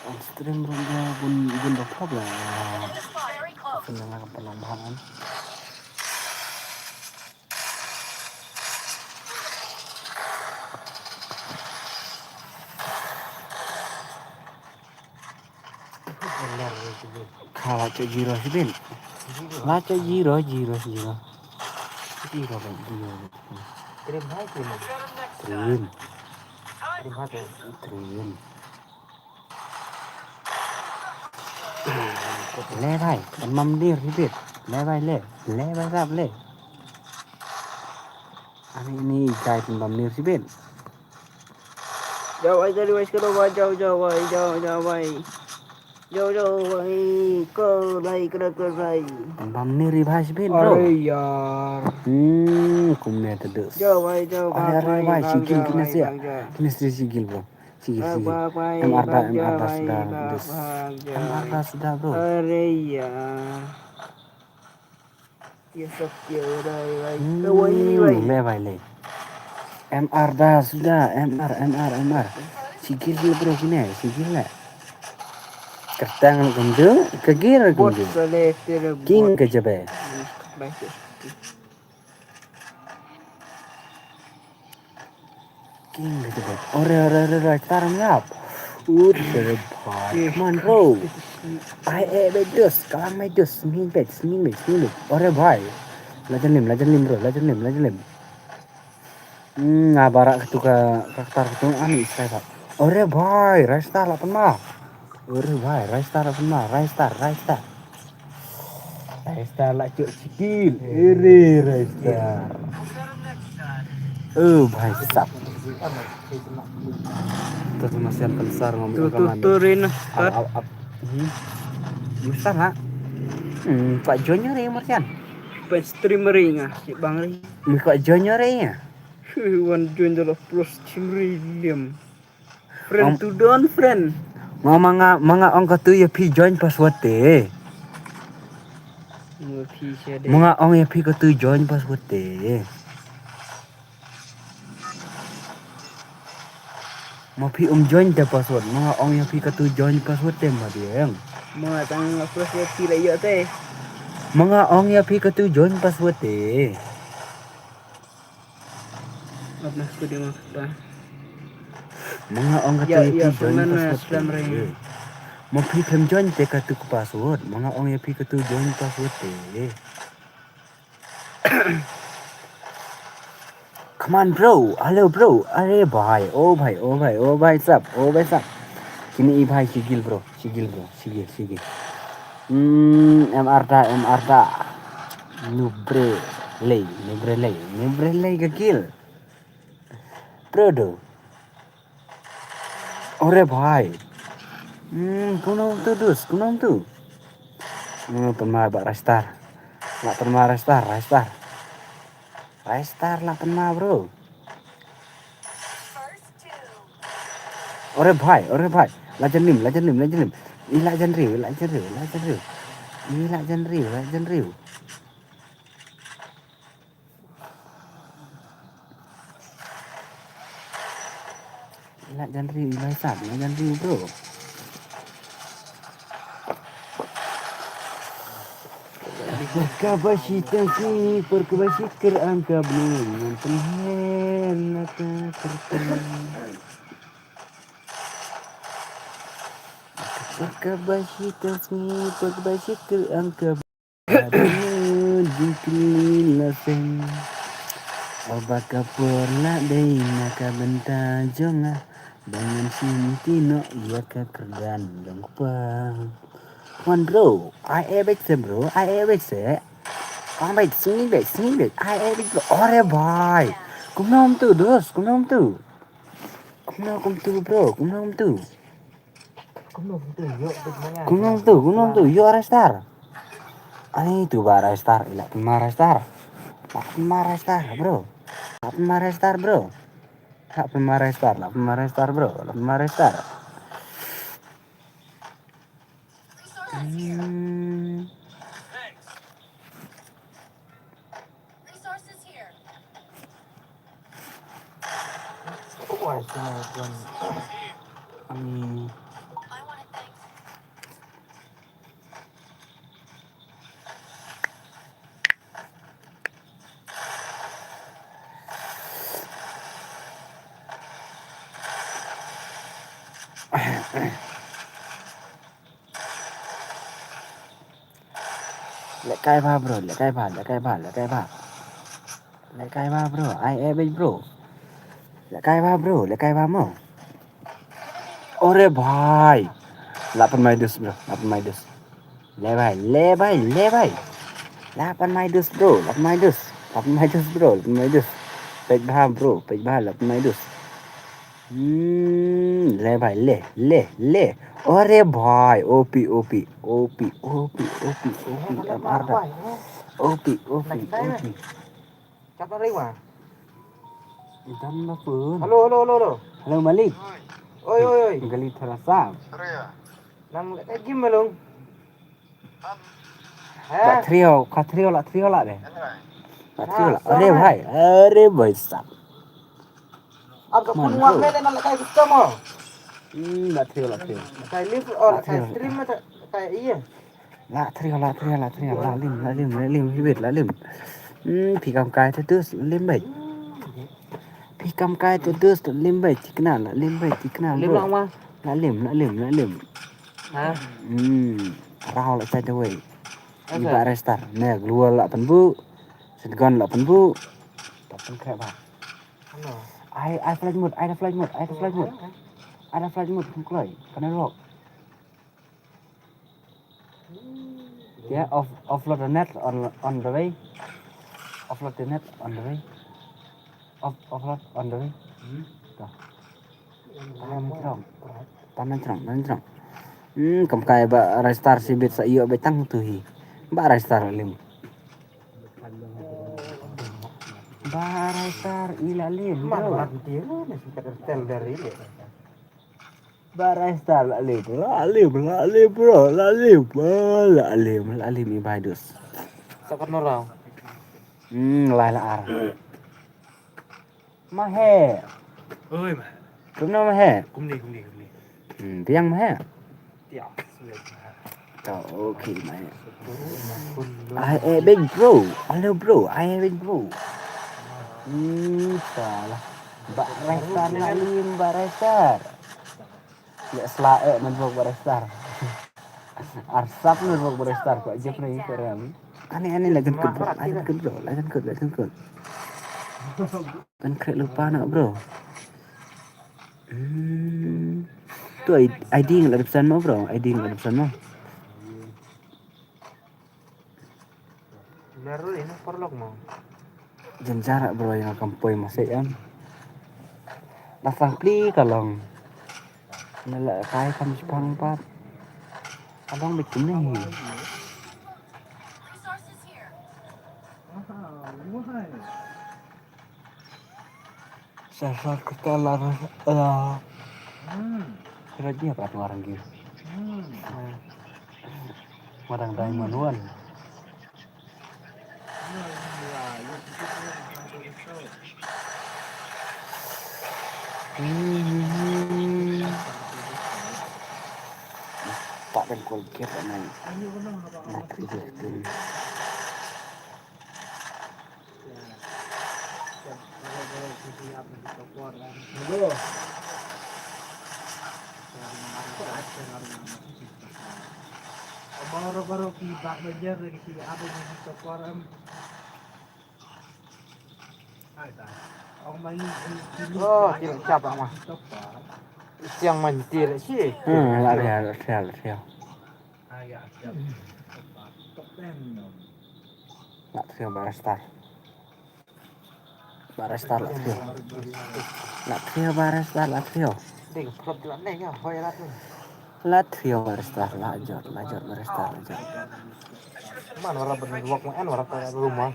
On stream rum de bun bun ba pop la. Sin dengan ka pa long ba an. Kha la cha zero sibin. La cha zero, zero, zero. Zero ba zero. Trim hai trim. Trim. Trim hai trim. Trim. Le bhai, pynbam nir hi bit. Le bhai le, le bhai rap le. Ani ni guy pynbam nir hi bit. Jao bhai, jao bhai, jao bhai, jao jao bhai. Jao jao bhai, ko bhai, kena ko bhai. Pynbam nir hi bhai hi bit bro. Are yaar. Hmm, kumne tadus. Jao bhai, jao bhai. Are bhai, sigil kine se. Kine se sigil bro. Sigil, sigil. M R da, M R da suda, dus. M R da suda, bro. Are yaar. Ye sab kya ho raha hai, bhai? Hmm, le bhai le. M R da suda, M R, M R, M R. Sigil le, bro, kine, sigil le. Kyrteng kumjuh, ka gear kumjuh. King ka jabe. King ka jabe. Ore, ore, ore, ore, tar ngap. Ure bhai. Come on, bro. Ai, eh, be dus, kalang me dus, smin be, smin be, smin be. Ore bhai. La jan lim, la jan lim, bro, la jan lim, la jan lim. Hmm, nga barak katu ka, ka ktar katu ani strike. Ore bhai, Rai Star la pynma. Ore bhai, Rai Star la pynma, Rai Star, Rai Star. Rai Star la chok chikil. Ere Rai Star. Oh, bhai sab. Tu tu masian pensar ngam. Tu tu tu rin. Ap ap ap. Hmm. Masa ha? Hmm, kwah join re masian. Pen streamer nga, si bang re. Mi kwah join re ya. Wan join dalam plus streamer liam. Friend to don friend. Nga manga manga ong katu ya phi join password te. Manga ong ya phi katu join password te. Ma phi um join te password, ma nga ong ïa phi katu join password te ma dieng. Ma tang nga press ïa phi la ïoh te. Ma nga ong ïa phi katu join password te. Ap na sku di ma kata. Ma nga ong katu ïa phi join password te. Ma phi khlem join te katu ka password, ma nga ong ïa phi katu join password te. Come on, bro. Hello, bro. Are bhai, oh bhai, oh bhai, oh bhai sab, oh bhai sab. Kine i bhai shi gil, bro. Shi gil, bro. Shi gil, shi gil. Hmm, M R ta, M R ta. Nubre lei, nubre lei, nubre lei ka gil. Bro do. Ore bhai. Hmm, kumno tu dus, kumno tu? Hmm, pynma ba Raistar. La pynma Raistar, Raistar. Raistar la pynma, bro. Ore bhai, ore bhai. La jan lim, la jan lim, la jan lim. I la jan riu, la jan riu, la jan riu. I la jan riu, la jan riu. Ila jan riu, ila sat, ila jan riu, bro. Ka ba shi tang sni, por ka ba shi ker ang ka bnun, ngan pynhen na ka kerteng. Por ka ba shi tang sni, por ka ba shi ker ang ka Aduh, jingkylli la seng. Oba ka por la dei na ka bynta jong nga. Ba ngan shim ti noh ïa ka kyrdan jong kpa. Come on, bro. Ai e bek se, bro. Ai e bek se. Come bek, sngi bek, sngi bek. Ai e bek, bro. Ore bhai. Kumno kumtu, dos. Kumno kumtu. Kumno kumtu, bro. Kumno kumtu. Kumno tu, kumno tu, ïoh Raistar. Ani tu ba Raistar, ila pynma Raistar. La pynma Raistar, bro. La pynma Raistar, bro. La pynma Raistar, la pynma Raistar, bro. La pynma Raistar. Hmm. Resources here. Oh, I see my gun. I mean, I want to thank Lehkai bha bro, lehkai bha, lehkai bha, lehkai bha. Lehkai bha bro, ai eh bej bro. Lehkai bha bro, lehkai bha mo. Ore bhai. Lapan mai dus bro, lapan mai dus. Le bhai, le bhai, le bhai. Lapan mai dus bro, lapan mai dus. Lapan mai dus bro, lapan mai dus. Pej bha bro, pej bha, lapan mai dus. Hmm, le bhai, le, le, le. Ore bhai, opi, opi, opi, opi, opi, opi, M R da. Opi, opi, opi. Chapa ring ma. Idan ma pun. Hello, hello, hello, hello. Hello, Malik. Oi, oi, oi. Gali thara sa. Nang le ka gim malung. La trio, ka trio la, trio la de. La trio la. Ore bhai, ore bhai sab. Ab ka pun wak mele na la kai custom mo. Hmm, la trio, la trio. Kai live or kai stream ma kai iya. La trio, la trio, la trio, la lim, la lim, la lim, hibit, la lim. Hmm, phi kam kai te dus, lim bhai. Phi kam kai te dus, lim bhai, tikna, la lim bhai, tikna. Lim bro. La lim, la lim, la lim. Ha? Hmm, rau la chai te wei. Iba restar, ne glua la penbu, shotgun la penbu. Ta pen kre ba. Ai, ai flight mode, ai da flight mode, ai da flight mode. Ai da flight mode, kum kloi, kana rock. Yeah, off, offload the net on, on the way. Offload the net on the way. Off, offload on the way. Hmm. Tuh. Tan nang trong. Tan nang trong, nang trong. Hmm, kam kai ba restar si bit sa ïoh ba tang tu hi. Ba restar lim. Ba restar ila lim, bro. Mat, mat, dia ni, singkat tel dari dia. Ba restar la lim, la lim, la lim, bro, la lim, la lim, la lim i bai dus. Sakat norau. Hmm, lai la ar. Ma he. Oi, ma. Kumno ma he? Kumne, kumne, kumne. Hmm, biang ma he? Tiap, sulit ma he. To, okay ma he. Ai, eh, big bro. Hello, bro. Ai, big bro. Hmm, salah. Ba Restar na lim, ba Restar. Ya, sla, eh, man bok ba Restar. Arsap man bok ba Restar, ko jep na iko rem. Ani, ani, lagan kut, bro. Lagan kut, bro. Lagan kut, lagan kut. Kan krek lupa nak, bro. Hmm. Tu I D, I D ngan la dep send mo, bro. I D ngan la dep send mo. Baru ini perlok mo. Jan jarak, bro, ïa nga kam poi masih em. Dah sang pli ka long. Nga la kai kam shipang pat. Ka long bit kumne hi. Sa sa kata lar, eh, kira dia pat ngarang gitu. Madang Diamond One. Hmm. Pak dan Colgate anai. Nak kerja tu. Baru-baru ki bak banjar lagi ki ada yang kita kuaram. Oh, kira siapa mah? Siang mantir sih. Hmm, la ria, la ria, la ria. La ria ba Restar. Ba Restar la ria. La ria ba Restar la ria. Ding, plot la ne ya, hoi la tu. La trio ba Restar la jot, la jot ba Restar la jot. Man wara ban walk man wara ka rumah.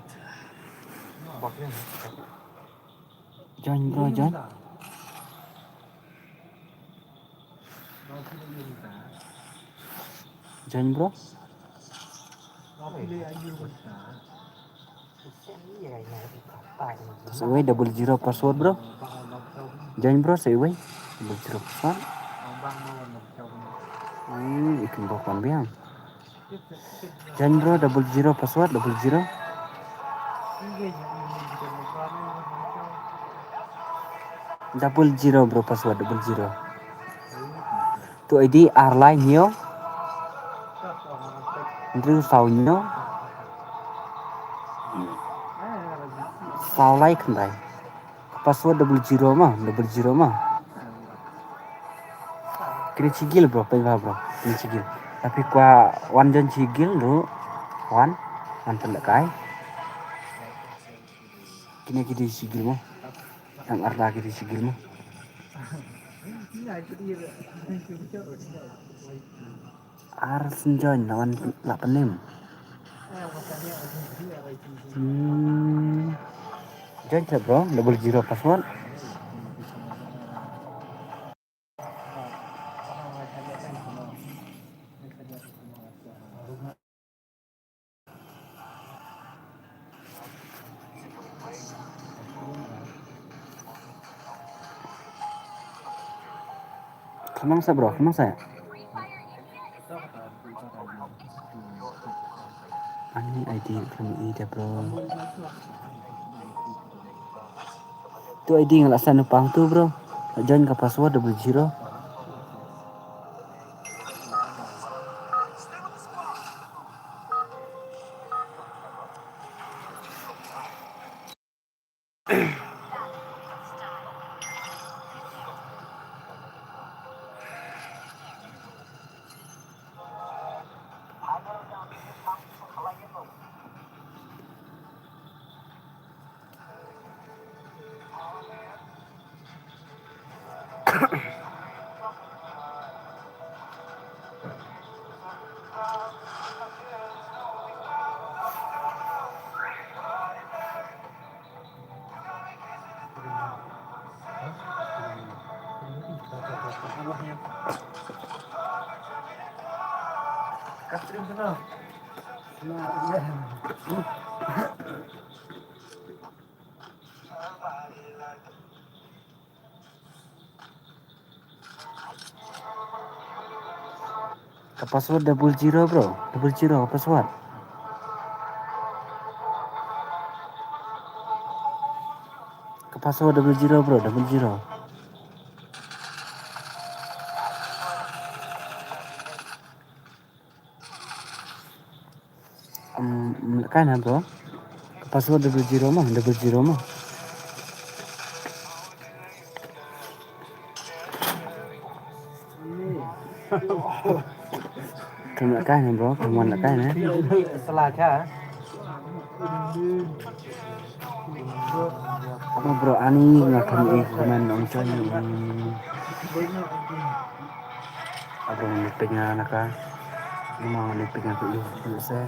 Walk ni. Join bro, join. Join bro. Sa iwei double zero password bro. Join bro, sa iwei double zero password. Hmm, ikin bok pan biang. Join bro, double zero password, double zero. Double zero bro, password double zero. Tu I D ar lai hynñiew. Hynriew saw hynñiew. Saw lai khyndai. Ka password double zero ma, double zero ma. Kine chigil bro, pynbha bro. Kine chigil. Tapi kwa wan jon chigil ru. Wan, wan pynlehkai. Kine kidi chigil mo. Tang arda kidi chigil mo. Ar synjoin la wan la pynim. Hmm. Join sa bro, double zero password. Khamang sa bro, khamang sa. Ani I D khamang i da bro. Tu I D nga la send pang tu bro. Join ka password double zero. Ka password double zero, bro. Double zero ka password. Ka password double zero, bro. Double zero. Am, am, kai na, bro? Ka password double zero ma, double zero ma. Kam lah kai na, bro, kam lah kai na. Salah ka. Apa, bro, ani nga kam i comment ong chan. Abang ni pynïa na ka. Memang ni pynïa ka ïoh ïoh se.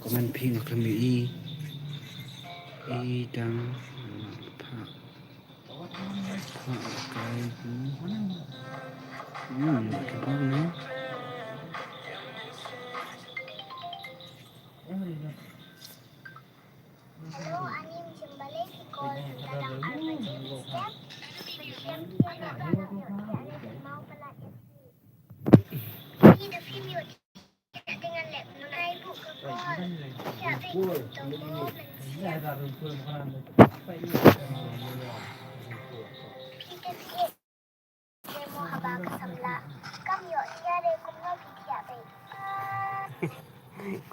Comment phi nga khlem ïohi. I dang pha. Pha kai ku. Hmm, ka bang ni.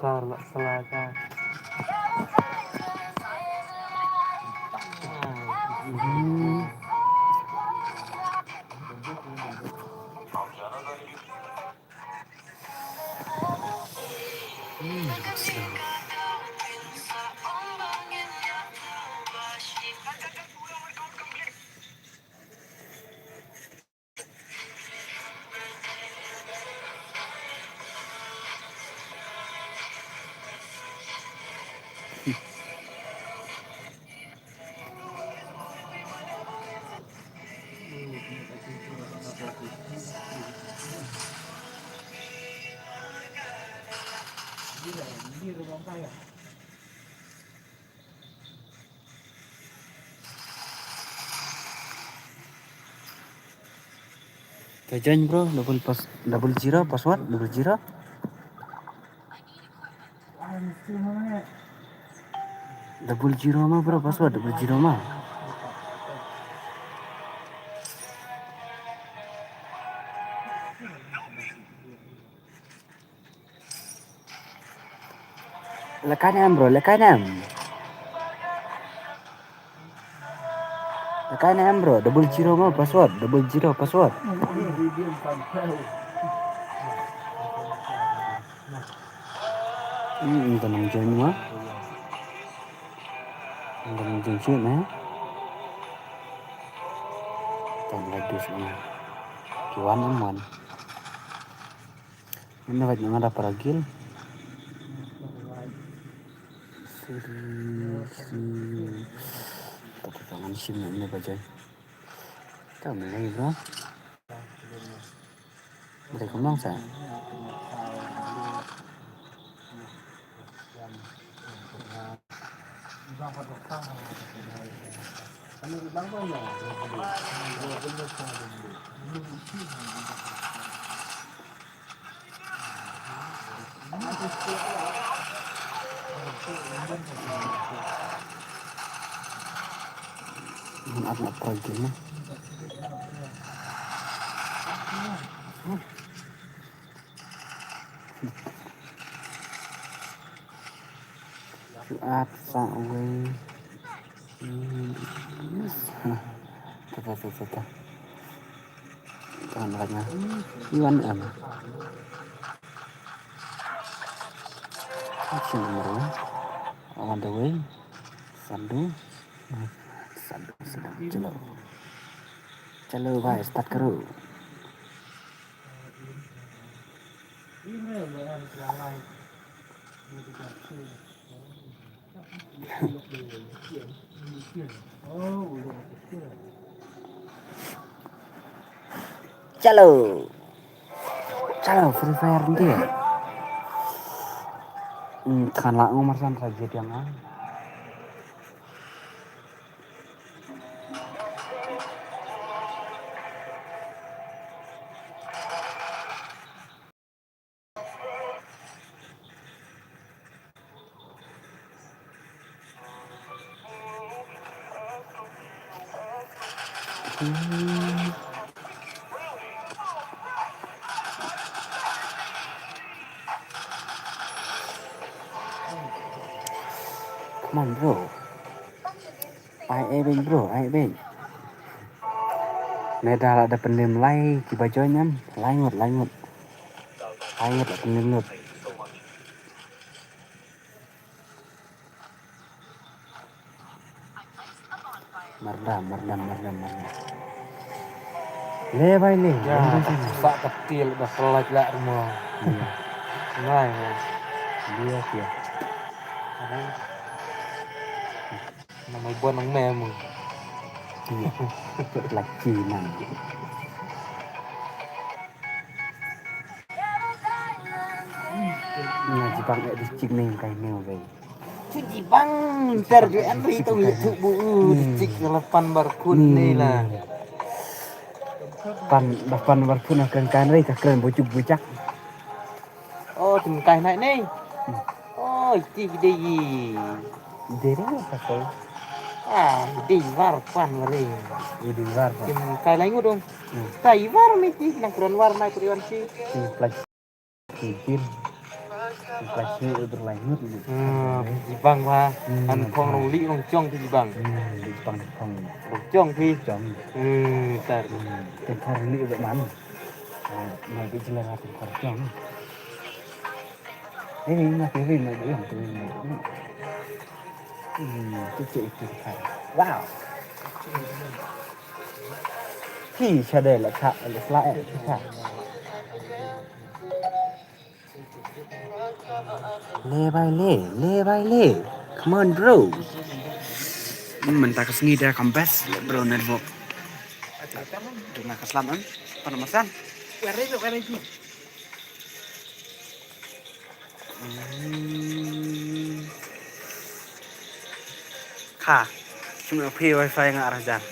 Kar la sala ka. Ka join, bro, double pass, double zero, password double zero. Double zero ma, bro, password double zero ma. Lehkai ne em, bro, lehkai ne em. Lehkai ne em, bro, double zero ma password, double zero password. Hmm, ym don nang join ma. Ym don nang join shuh ne. Tang la dus ma. Ki wan ym wan. Mynne bad nga da para gil. Sri, Sri. Tang, tang, tang, ngan shim mynne ba join. Tang mynne, bro. Bro, kumno sa? Ngan ap na prank na. Ap sa wei. Yes. Ha. Ta, ta, ta, ta, ta. Kan kan na. Iwan em. Action number one. On the way. Sandu. Sandu, sandu. Chalo. Chalo bhai, start karo. Chalo. Chalo, Free Fire ndia. Hmm, than la ngomar san sa jetiang ah. Come on, bro. Ai, ai, beng, bro, ai, beng. Neda la da pynlem lai kiba join em, lai ngut, lai ngut. Lai ngut la pynlem lut. Mardam, mardam, mardam, mardam. Le bai le. Ya, le bai le. Sa ka til ba pelaj la rumo. Iya. Ngai mo. Dia dia. Namai buan nang mem. Iya. Laki nang. Nga jibang eh di chik neng kai neng kai. Chu jibang ter ju en ri tu YouTube bu di chik lapan bar kun ni la. Pan lapan bar kun akan kan ri ka kren bujuk bujak. Oh, tum kai nai nei. Oh, iti dei. Dei dei apa kau? Ah, dei war pan mari. Dei war pan. Tum kai lai ngudung. Kai war mi ti nang kron war nai kuri wan si. Tum plaj. Tum pil. Tum plaj ni udur lai ngut. Hmm, jibang wa. An phong rong li rong chong ti jibang. Hmm, jibang phong. Rong chong ti. Chong. Hmm, tar. Hmm, tum phong ni udur man. Ah, mai bi jilai wa tum phong chong. Ini mah kiri mah dia tu. Hmm, tu cik itu kan. Wow. Hi, shade la kha, la sla eh, kha. Le bai le, le bai le. Come on, bro. Hmm, mynta ka sngi da kam best, bro, network. Tu na ka slam, em? Apa nama san? Where is it? Where is it? Hmm. Kha. Shim na phi wifi nga arah jar.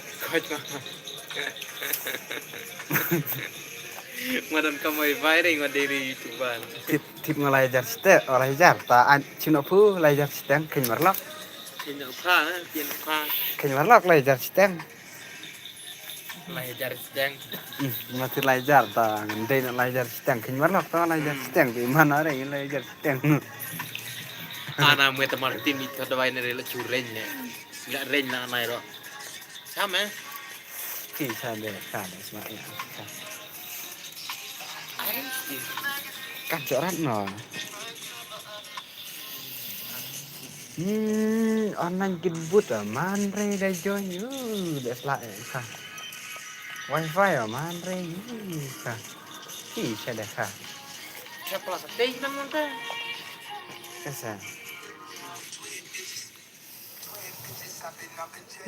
Madan kam wifi re nga dei YouTuber. Tip tip nga lai jar site, oh, lai jar ta an shim na phu lai jar site khin marlok. Khin na pha, khin na pha. Khin marlok lai jar site. Lai jar siteng. Hmm, mati lai jar ta, ngan dei na lai jar siteng. Khin marlok ta lai jar siteng. Bi mana re lai jar siteng. Ana mui ta mar tim i ta dawai ne re la chu ren ne. La ren na nai ro. Sam eh. Ki sa de, sa de sma ya. Sa. Kan jorat no. Hmm, online kit but ah, man re da join yu, da sla eh, sa. Wifi ah, man re yu, sa. Ki sa da sa. Siapa lah seteng nang nang. Sa sa.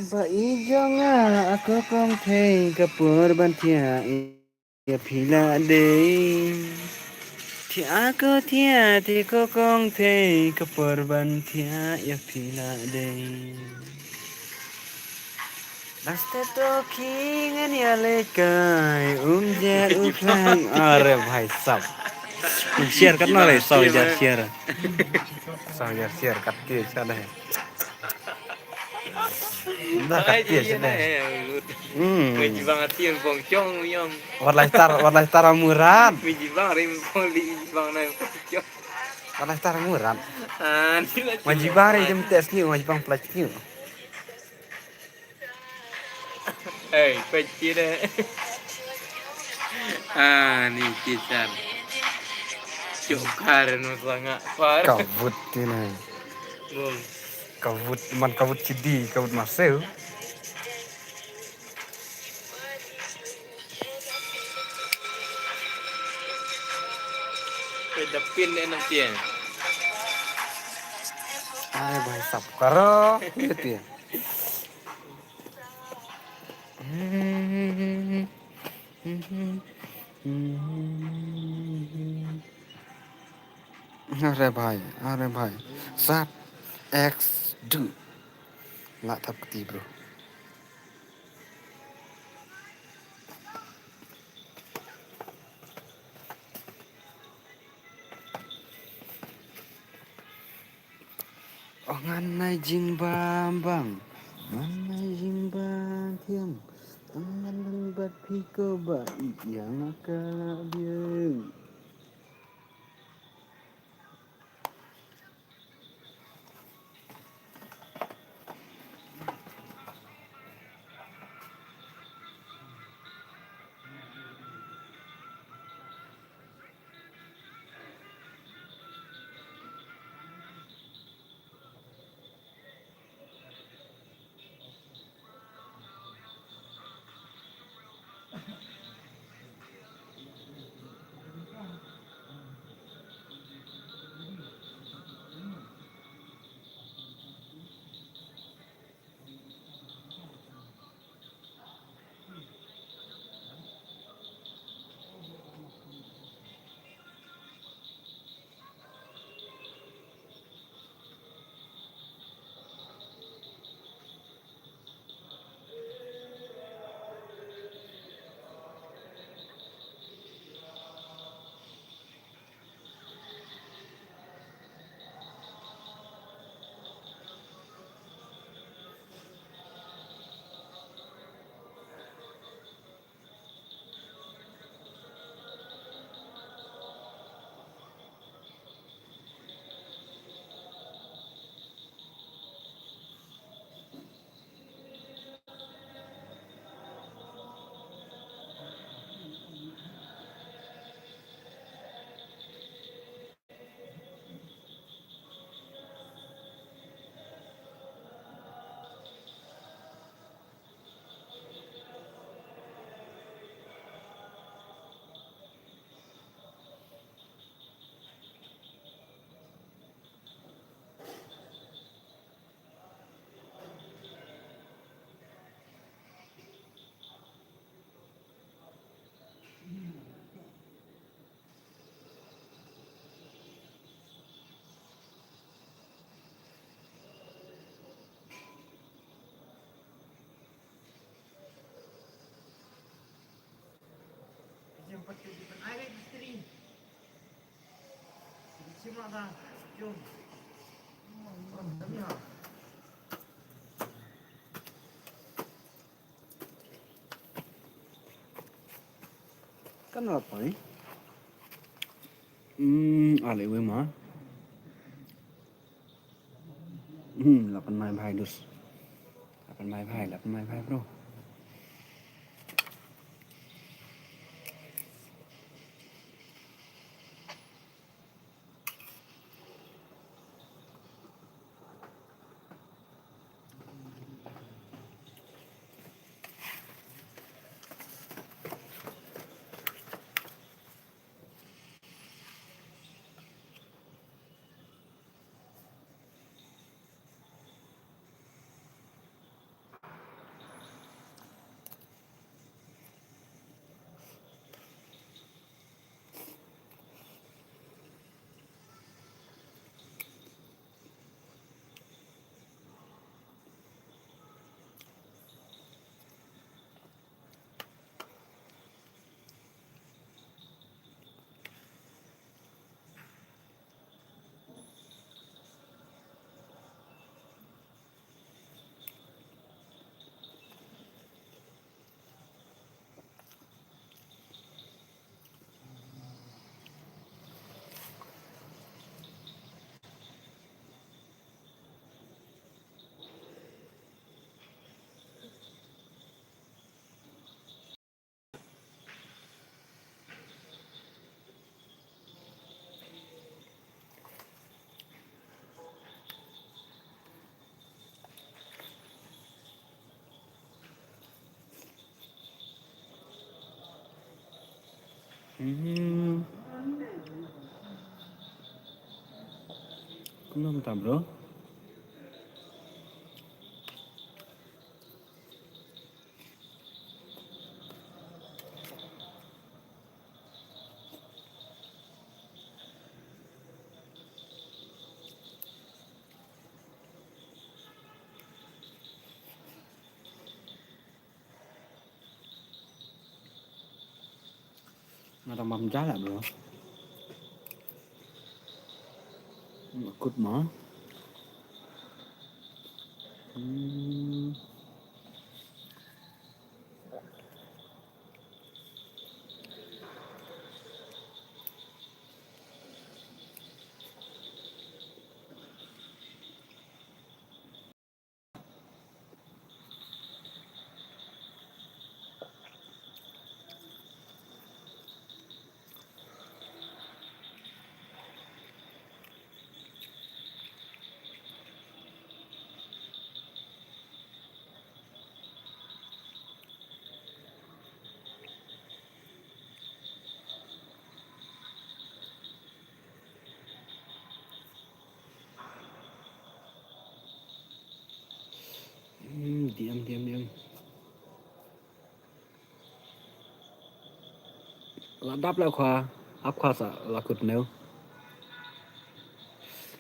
Ba i jong nga, a ko kong thei ka por ban thiah ïa phi la dei. Thiah ko thiah, thiah ko kong thei ka por ban thiah ïa phi la dei. Dang step to ki ngan ïa leit kai um jer u khlang. Are bhai sab. Share kat na le, saw jar share. Saw jar share kat ki sa dei. Dah kat ki sa dei. Hmm. Mui jibang ati bong chong yong. Wat lai tar, wat lai tar murat. Mui jibang rim bong li jibang nai bong chong. Wat lai tar murat. Ah, ni la. Mui jibang rim tes ni, mui jibang plaj ni. Ei, peit ki deh. Ah, ni ki san. Chuk kar no sanga par. Ka vut ti ne. Bong. Ka vut man ka vut chidi, ka vut maseu. Peit da pin ne na tiang. Ai, bhai sab karo. Ti. Are bhai, are bhai. Sat X du. La thap kti, bro. Oh, ngan nai jingbam bang. Ngan nai jingbam thiang. Ngan nang bat phi ko ba ïa nga ka la biang. Kan la poi. Hmm, ale we ma. Hmm, la pan mai bhai dus. La pan mai bhai, la pan mai bhai bro. Hmm. Kumno mynta, bro? Nga tang bam jala, bro. Kut ma. Hmm. La dap la khwa, ap khwa sa la kut neu.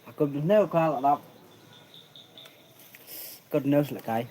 La kut neu khwa la dap. Kut neu sa la kai.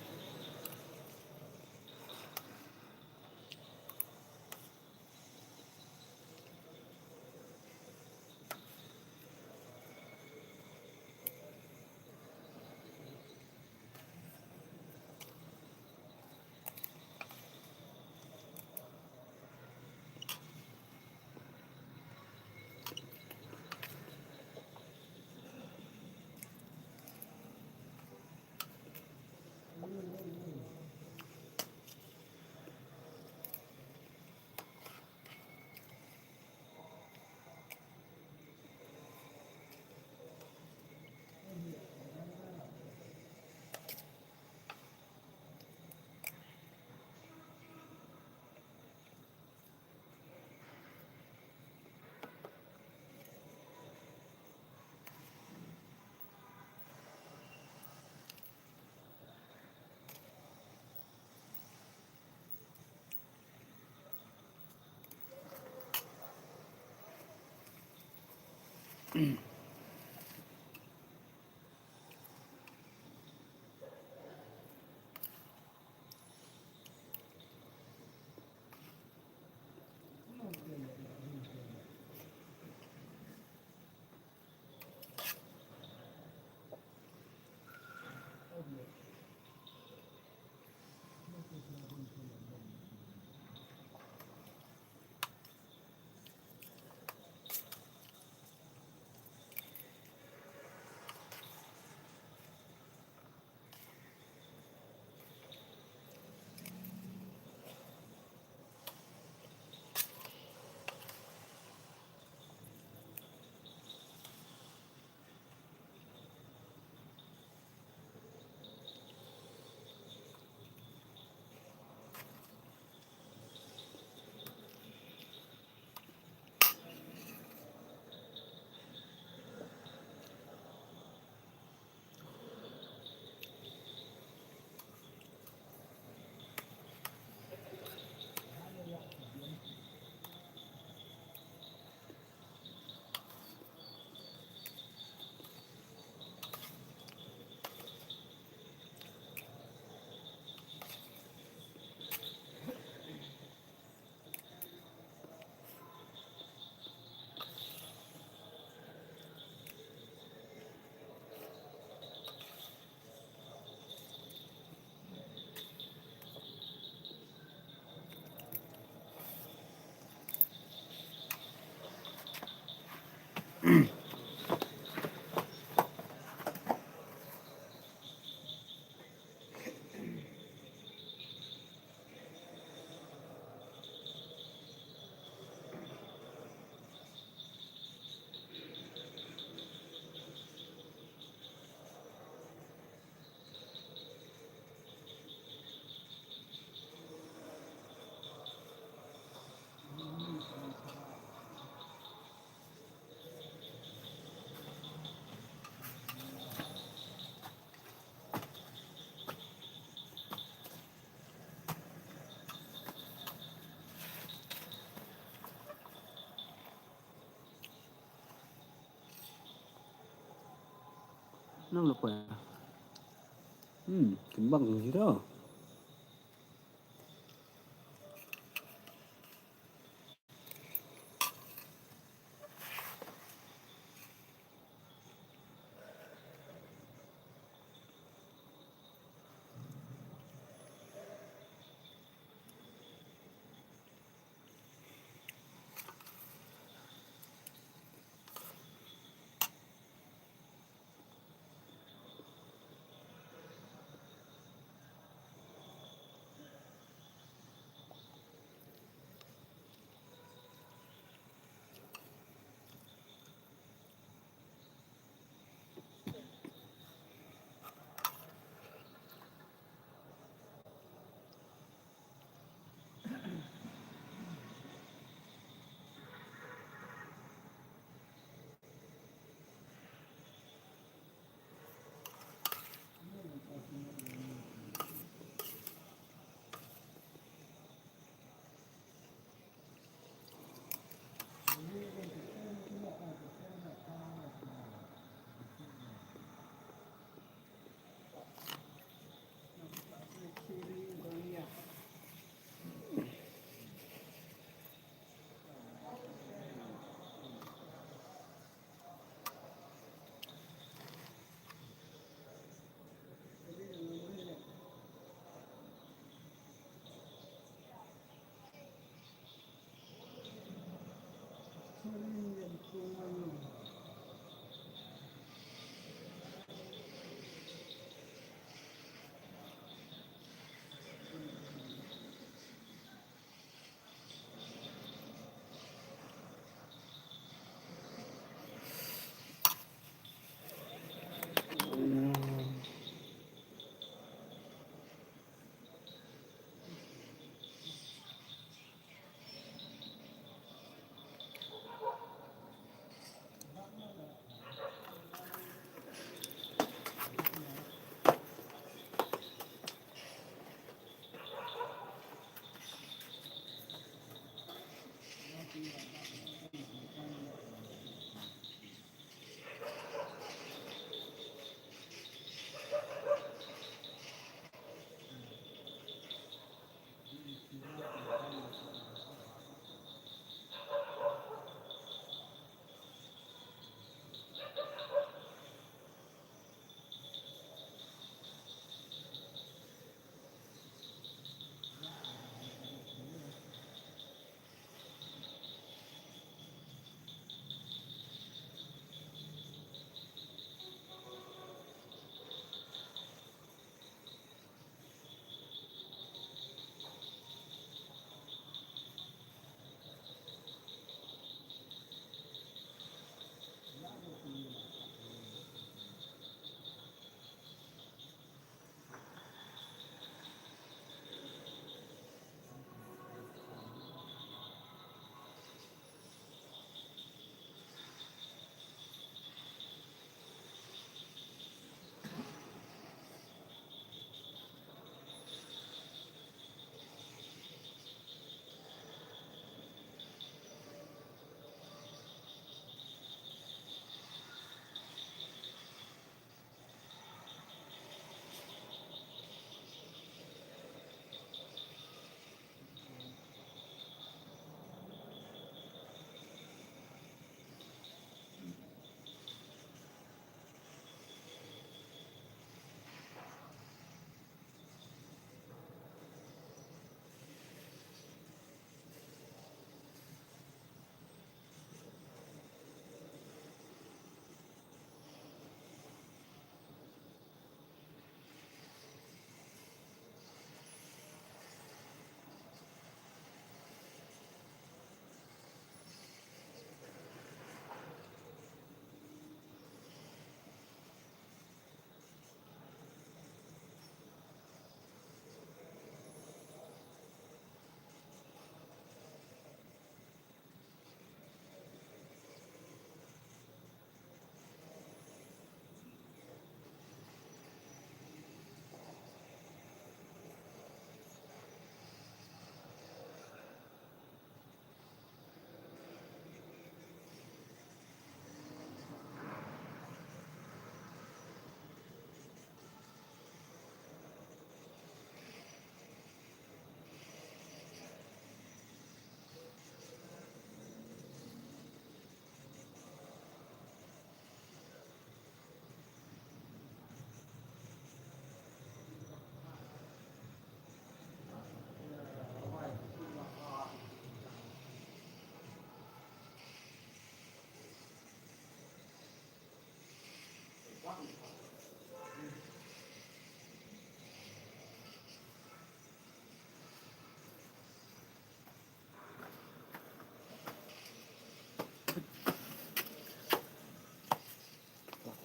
Nang lepas. Hmm, kembang gitu.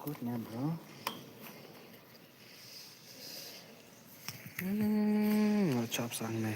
Good ne, bro. Hmm, chop sang ne.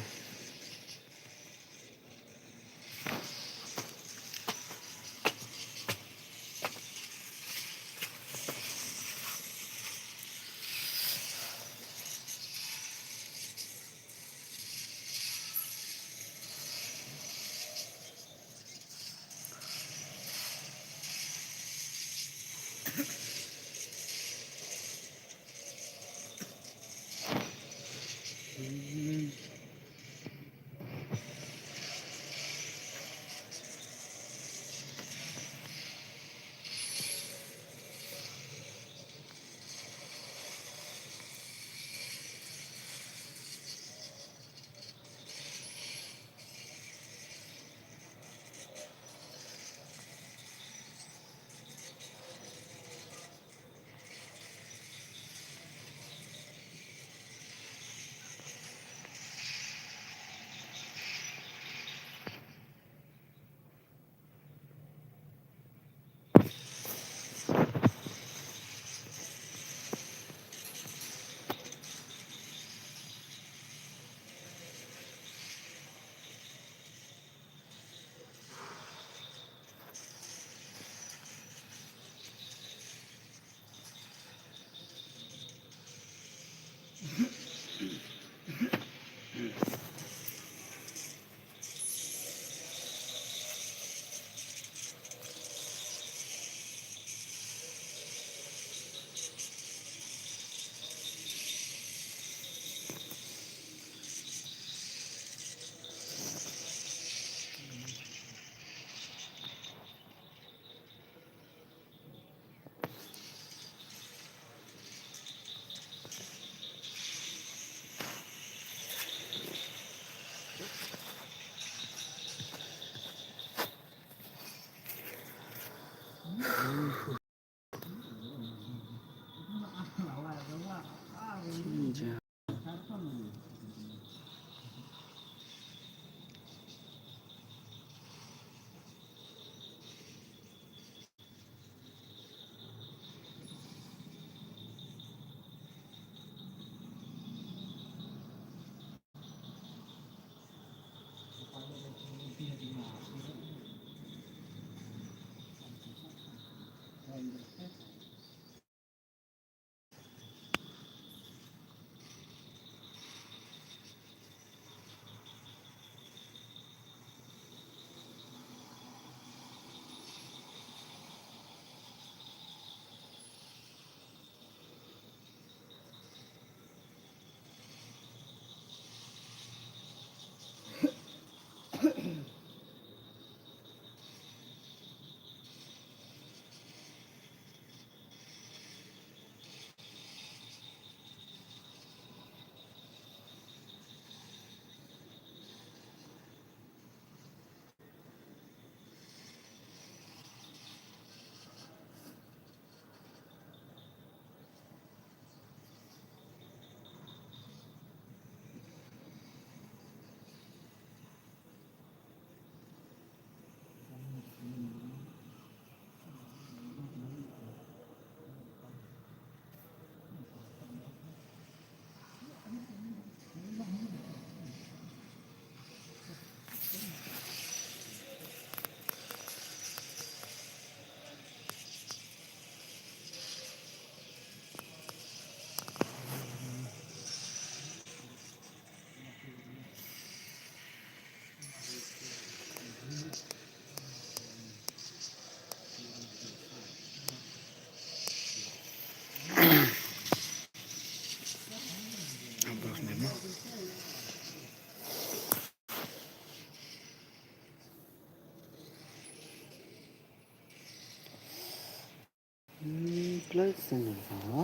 Hmm, play sending sa.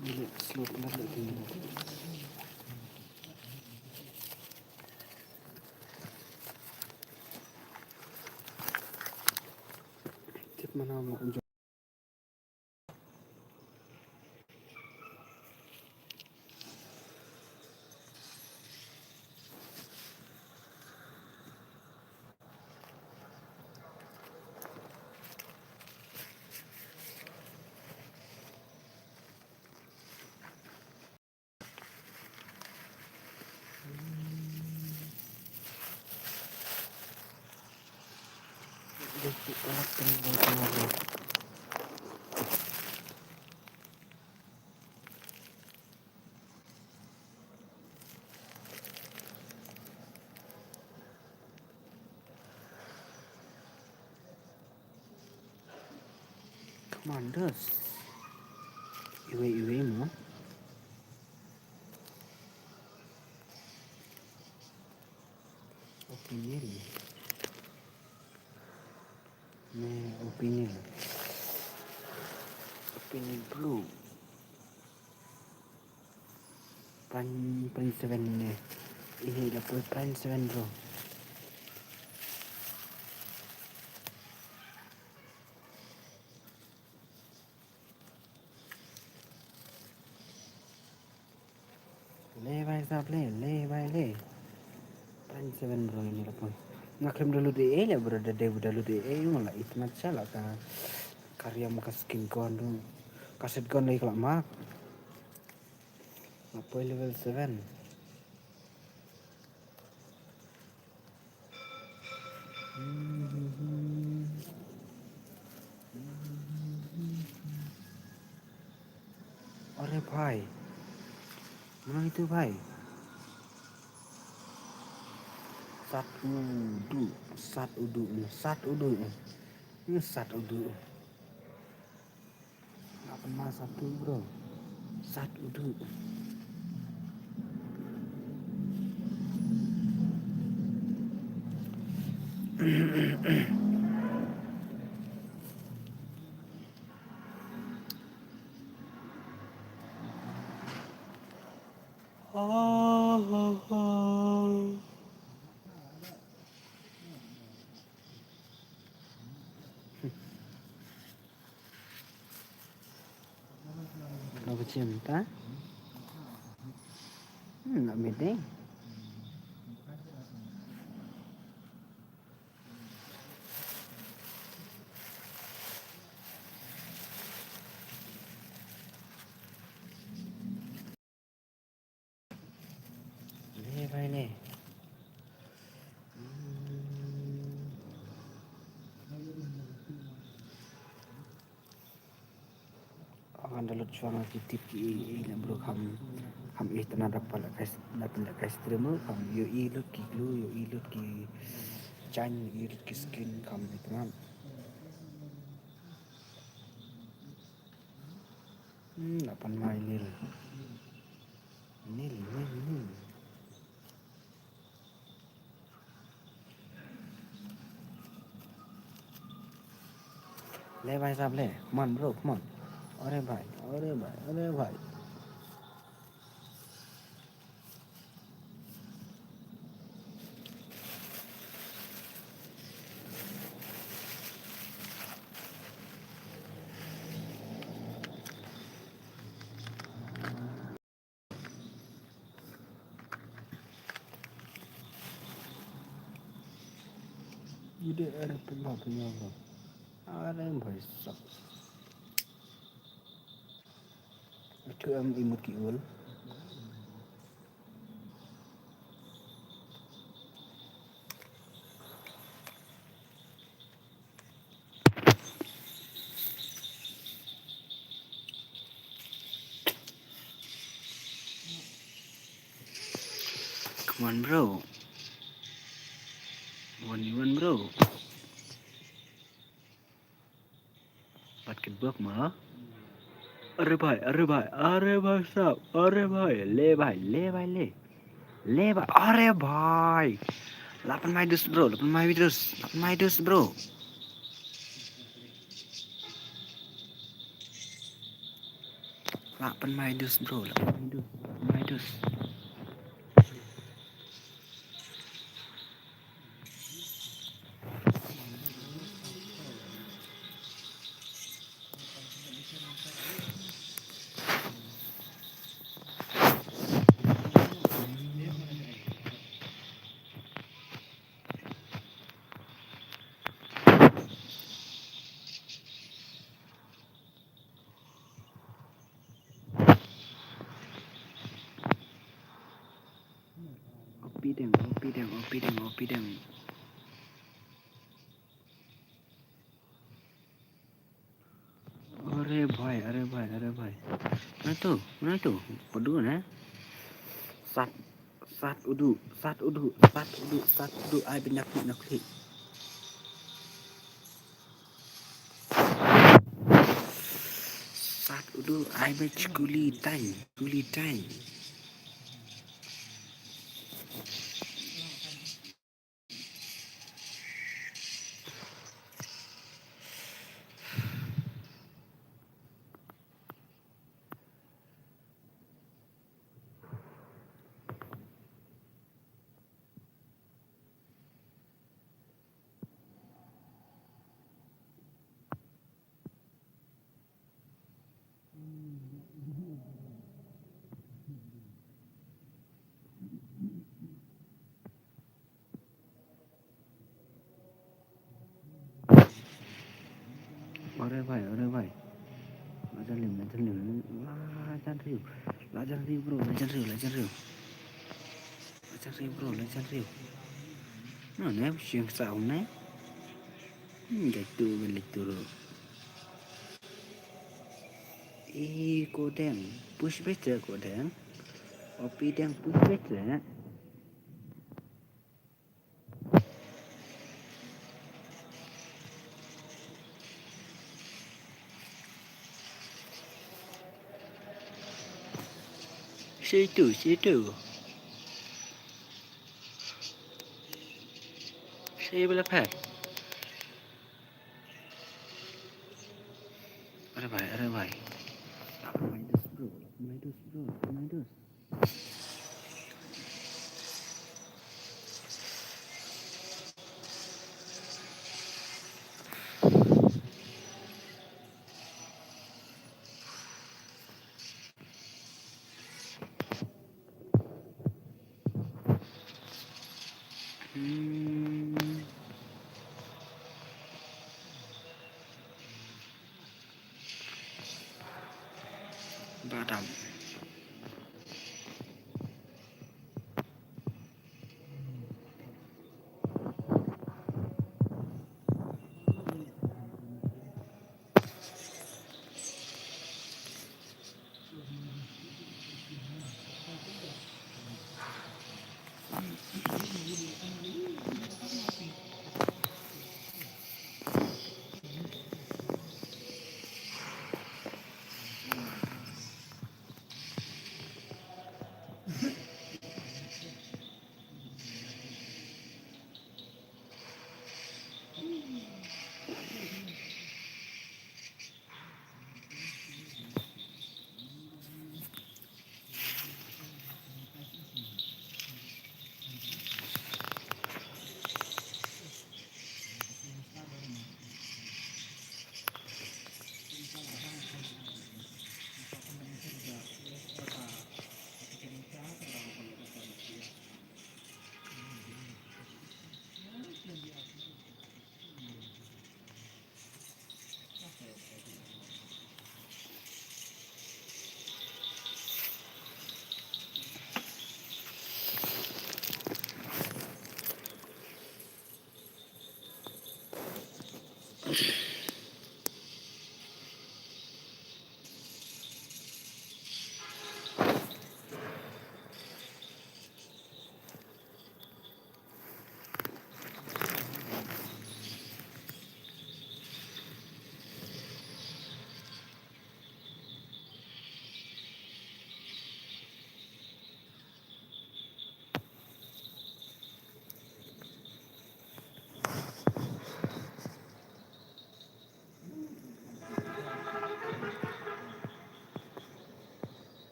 Bila slow, bila tinggi. Tip mana mau. Commanders. Iwei, iwei mo. Opinion. Ne, opinion. Opinion blue. Prime, Prime seven ne. Ini dah pun Prime seven, bro. Le bai sap le, le bai le. Prime seven, bro, ini la pun. Nga khlem download ei ei le, bro, da dei ba download ei ei, nga la itmat sha la ka, ka riam ka skin gun tu. Ka set gun lei ka la mak. Nga poi level seven. अरे भाई, mano itu भाई? Sat udu, sat udu, sat udu, ini sat udu. Nga pynma satu, bro. Sat udu. Lo kecil minta. Hmm, nak meeting. Ne, bhai, ne. Hmm. Akan da lut shuwa nga ki tip ki i, i na bro kham, kham i tana da pala kai, da pala kai streamer, kham yo i lut ki glue, yo i lut ki chain, yo i lut ki skin, kham i tana. Hmm, lapan mai nil. Nil, nil, nil. Le bhai sahab le. Come on, bro, come on. Are bhai, are bhai, are bhai. Ide are pynbha pynbha ba. Are bhai sahab. Itu em imut ki ul. Come on, bro. One v one, bro. Bat kit bok ma. Are bhai, are bhai, are bhai sahab, are bhai, le bhai, le bhai, le. Le bhai, are bhai. Lapan mai dus, bro, lapan mai dus, lapan mai dus, bro. Lapan mai dus, bro, lapan mai dus, lapan mai dus. Opideng, opideng, opideng, opideng. Oh, mana tu? Padu na. Sat, sat udu, sat udu, sat udu, sat udu. Ai banyak nak klik. Sat udu, ai bech kuli tai, kuli tai. Ore bhai, ore bhai. Lajan rim, lajan rim, lajan rim. Lajan rim bro, lajan rim, lajan rim. Lajan rim bro, lajan rim. No, ne, siang sa um ne. Hmm, gai tu, gai tu ro. I kodeng, push better kodeng. Opi deng push better. Situ, situ. Situ bela pet. Are bhai, are bhai. Apa main dus bro? Apa main dus bro? Apa main dus? Hmm. Badam.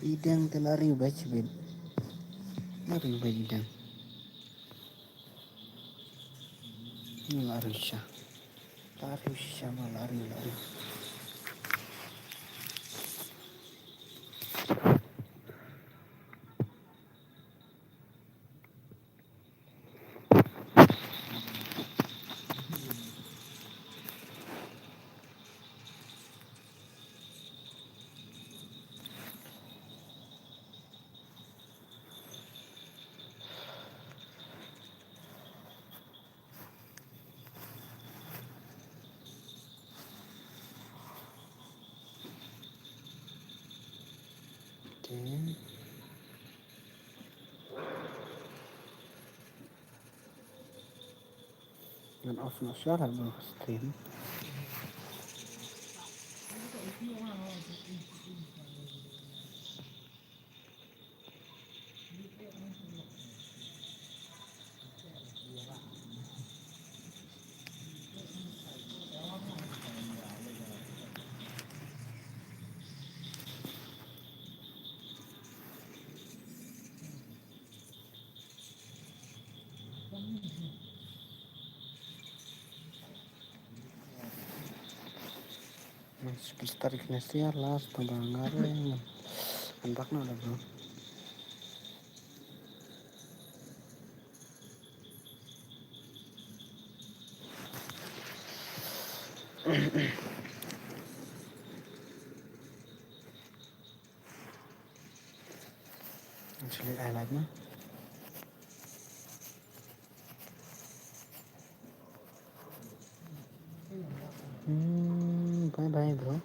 I deng te la riewbeit shibit. La riewbeit i deng. Ni la riewshisha. La riewshisha ma la riew, la riew. Okay. Ngan off noh shuwa lada stream. Superstar Ignacia last tang ba nga re. Andak na da bro. Actually, I like na. Hmm, bye bye, bro.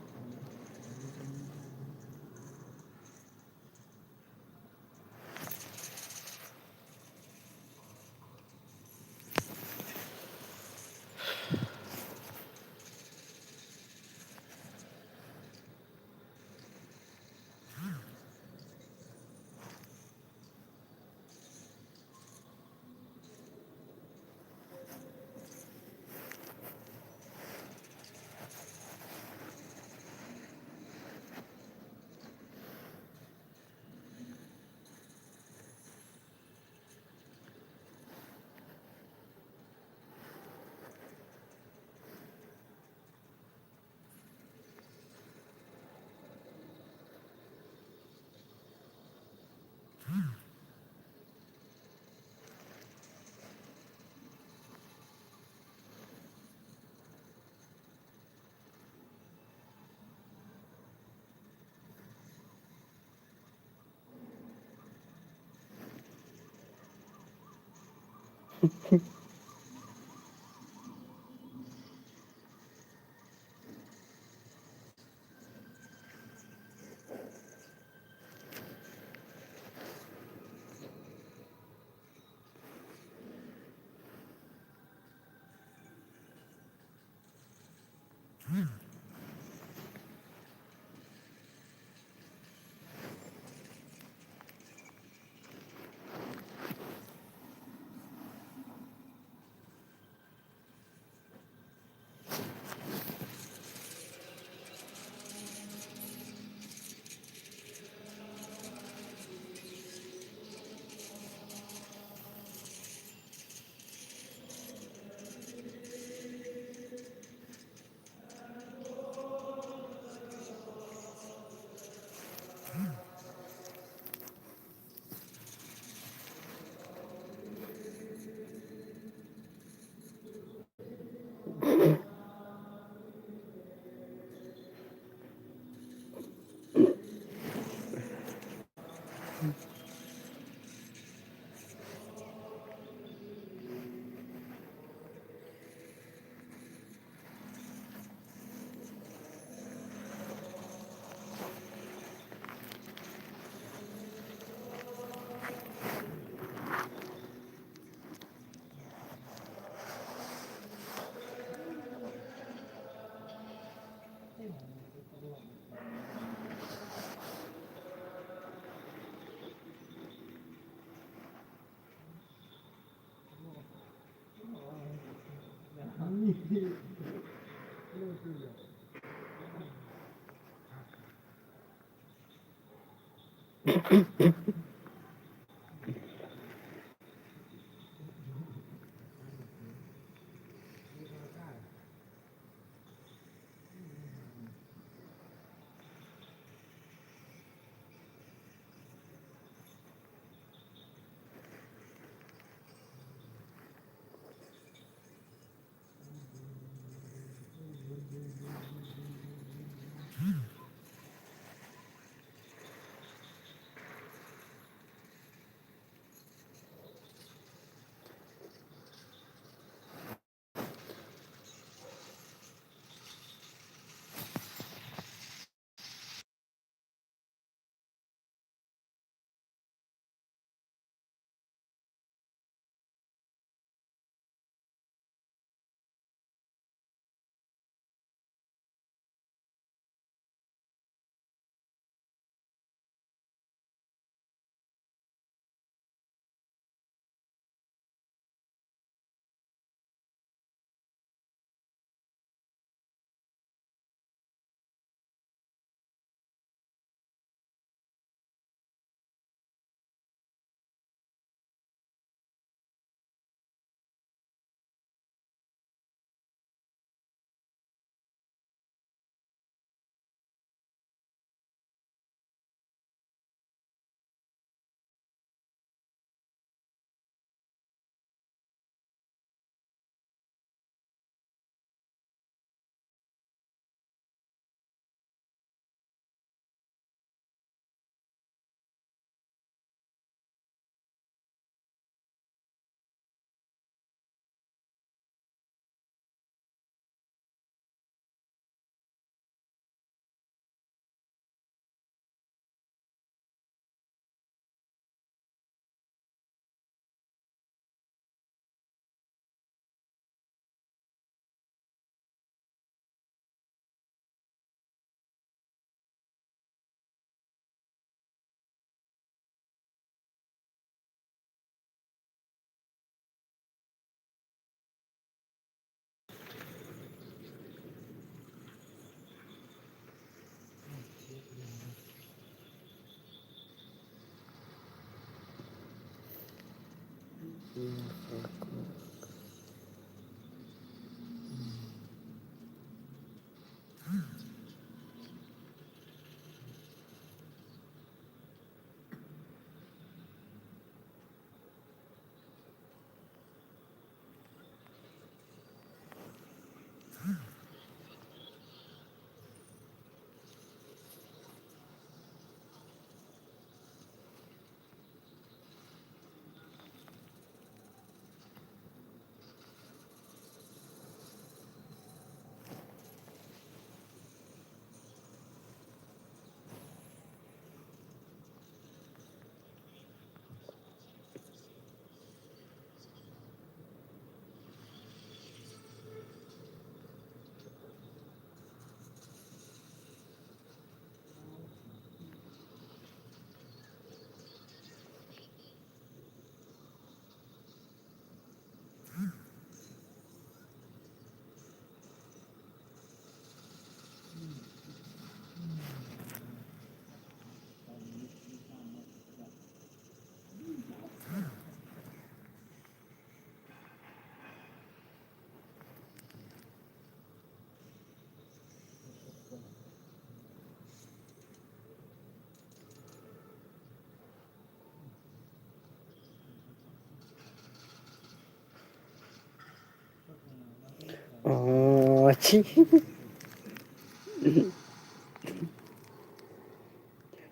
Oh, chi.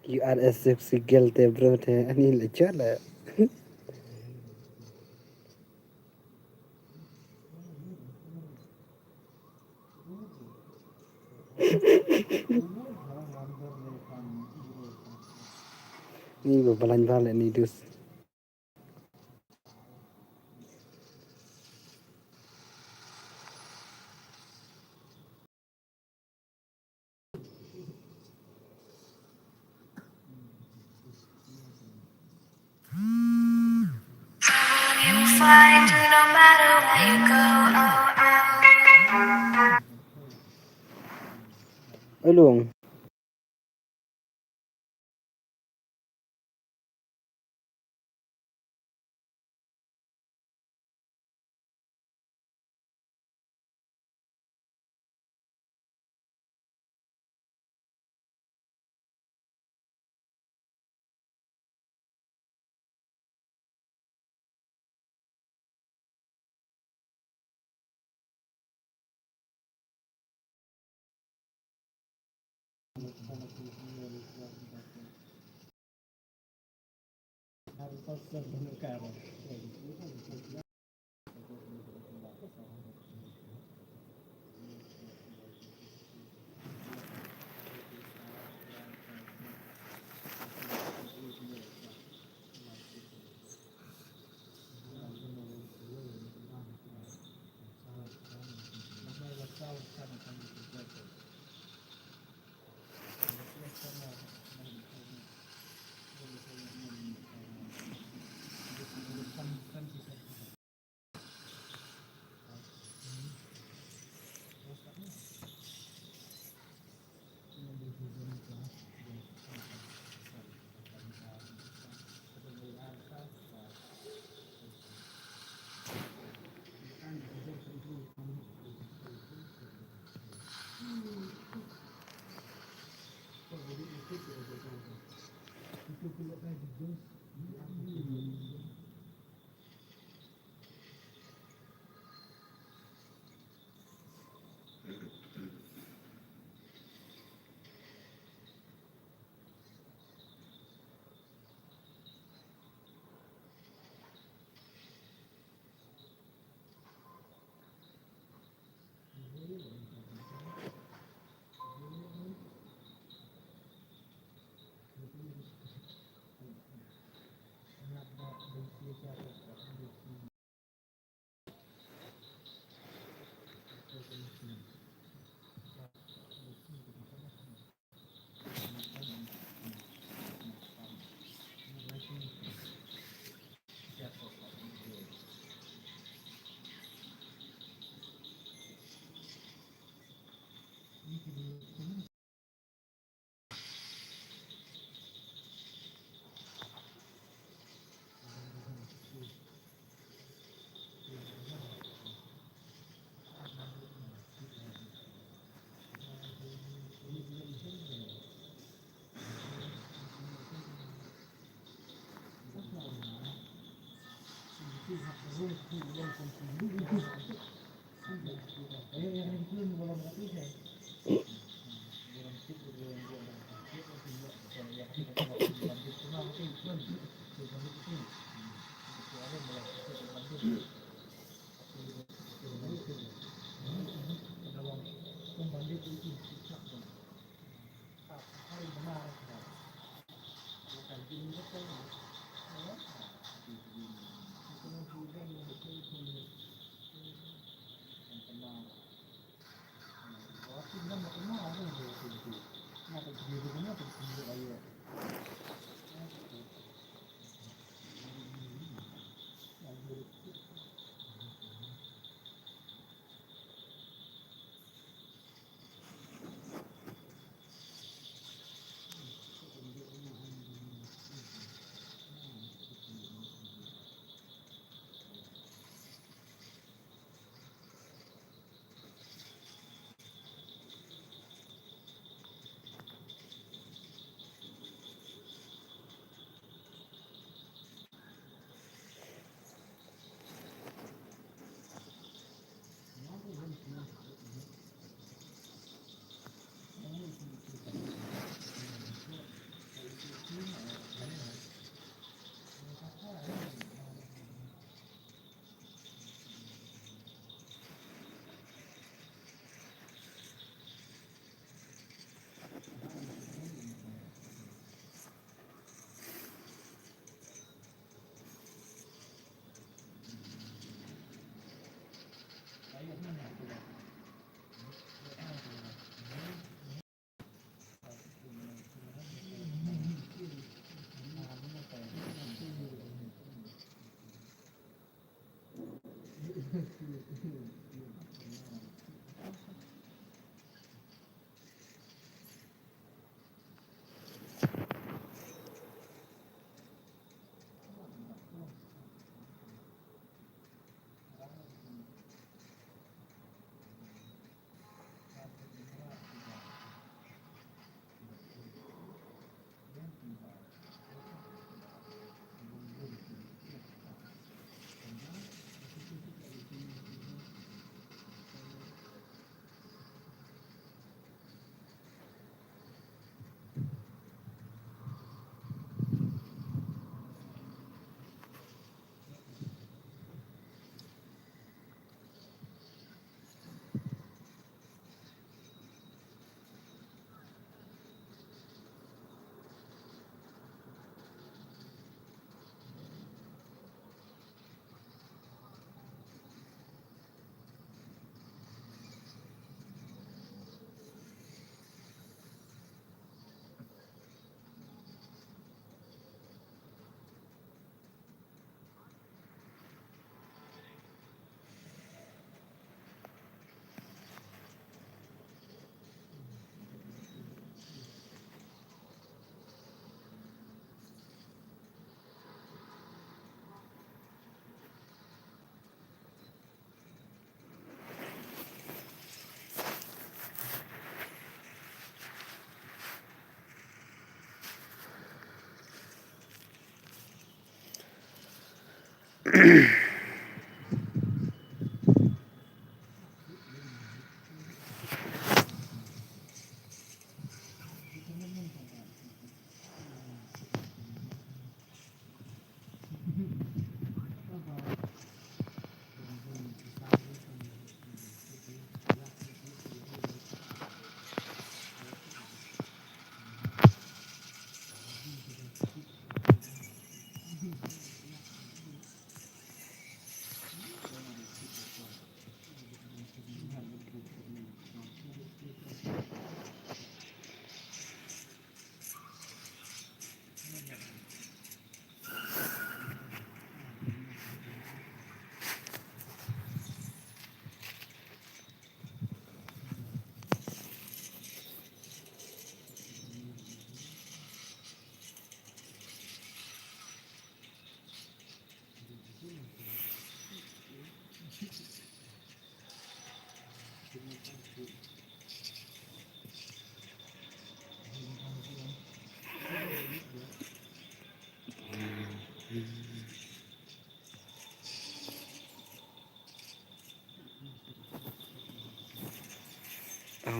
You are a sexy girl, te bro, te ani la jala. Ni ba balan bale ni dus. Oi Lung.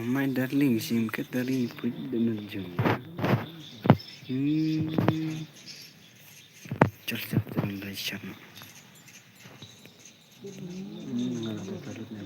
My darling, sim ka dari put de na jong. Hmm. Chal chal chal chal. Hmm, ngala ka talut ne.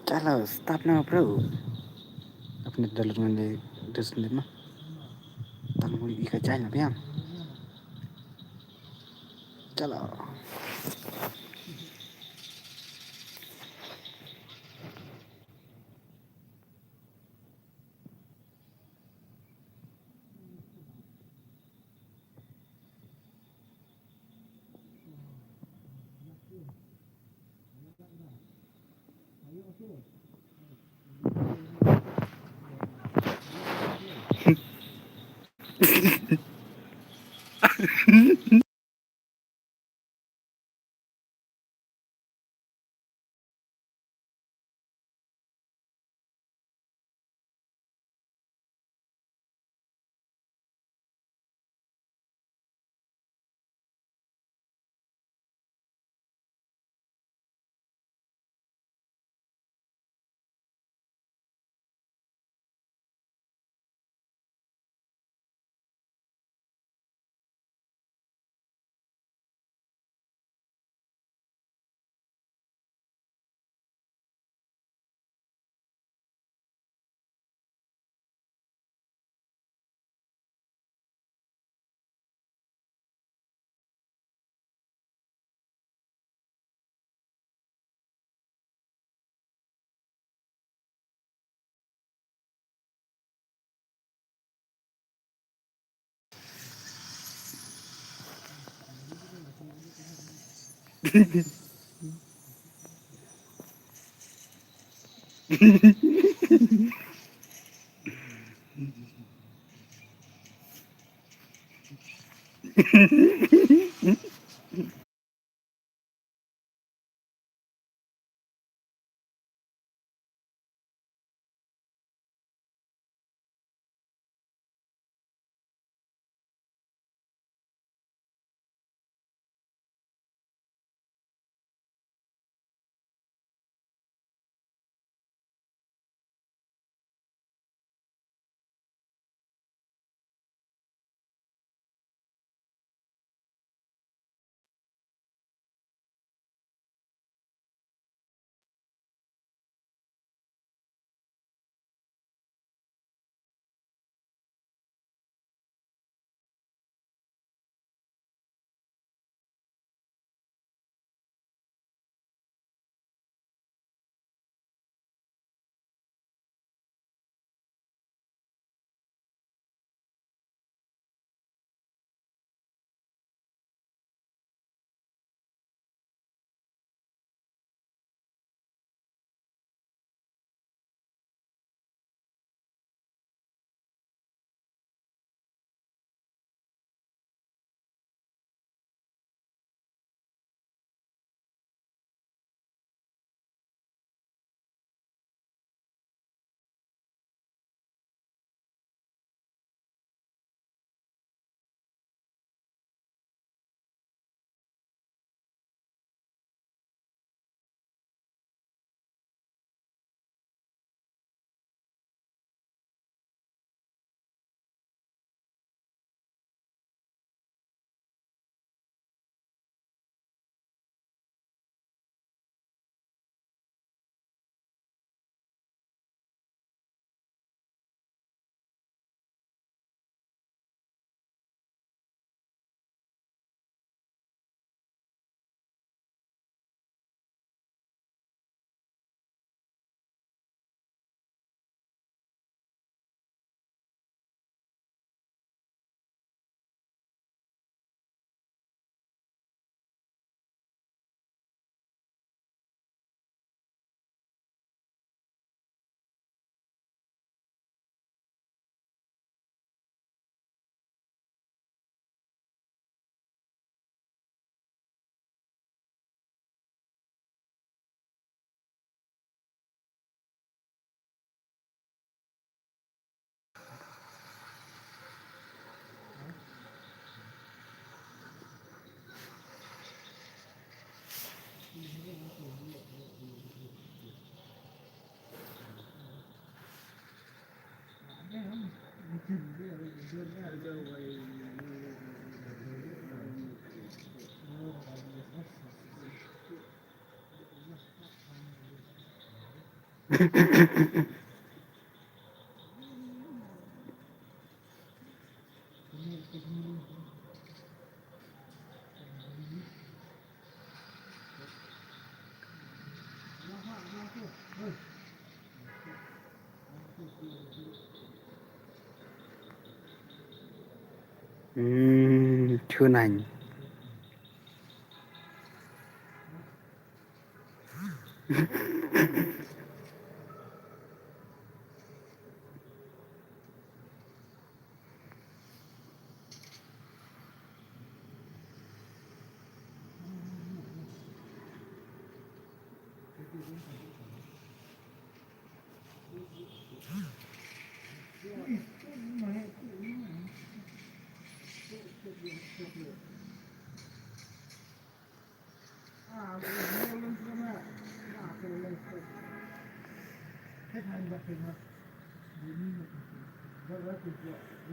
Chalo, start na, bro. Apne dalut ngan de dus nit ma. Tang mo i ka chai na biang. Chalo. Hmm, tunang.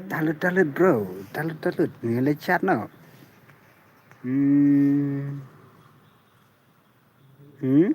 Download, download, bro. Download, download. Ngi leh chat no. Hmm. Hmm?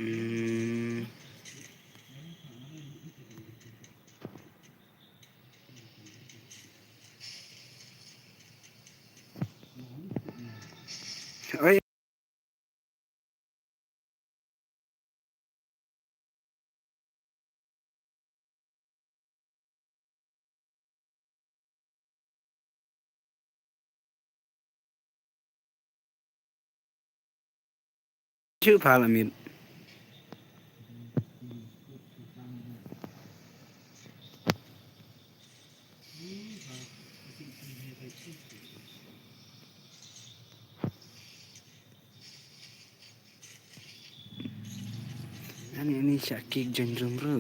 Hmm. Oi. Chu pha la mit. Ani, ani sha kik jon jum ru.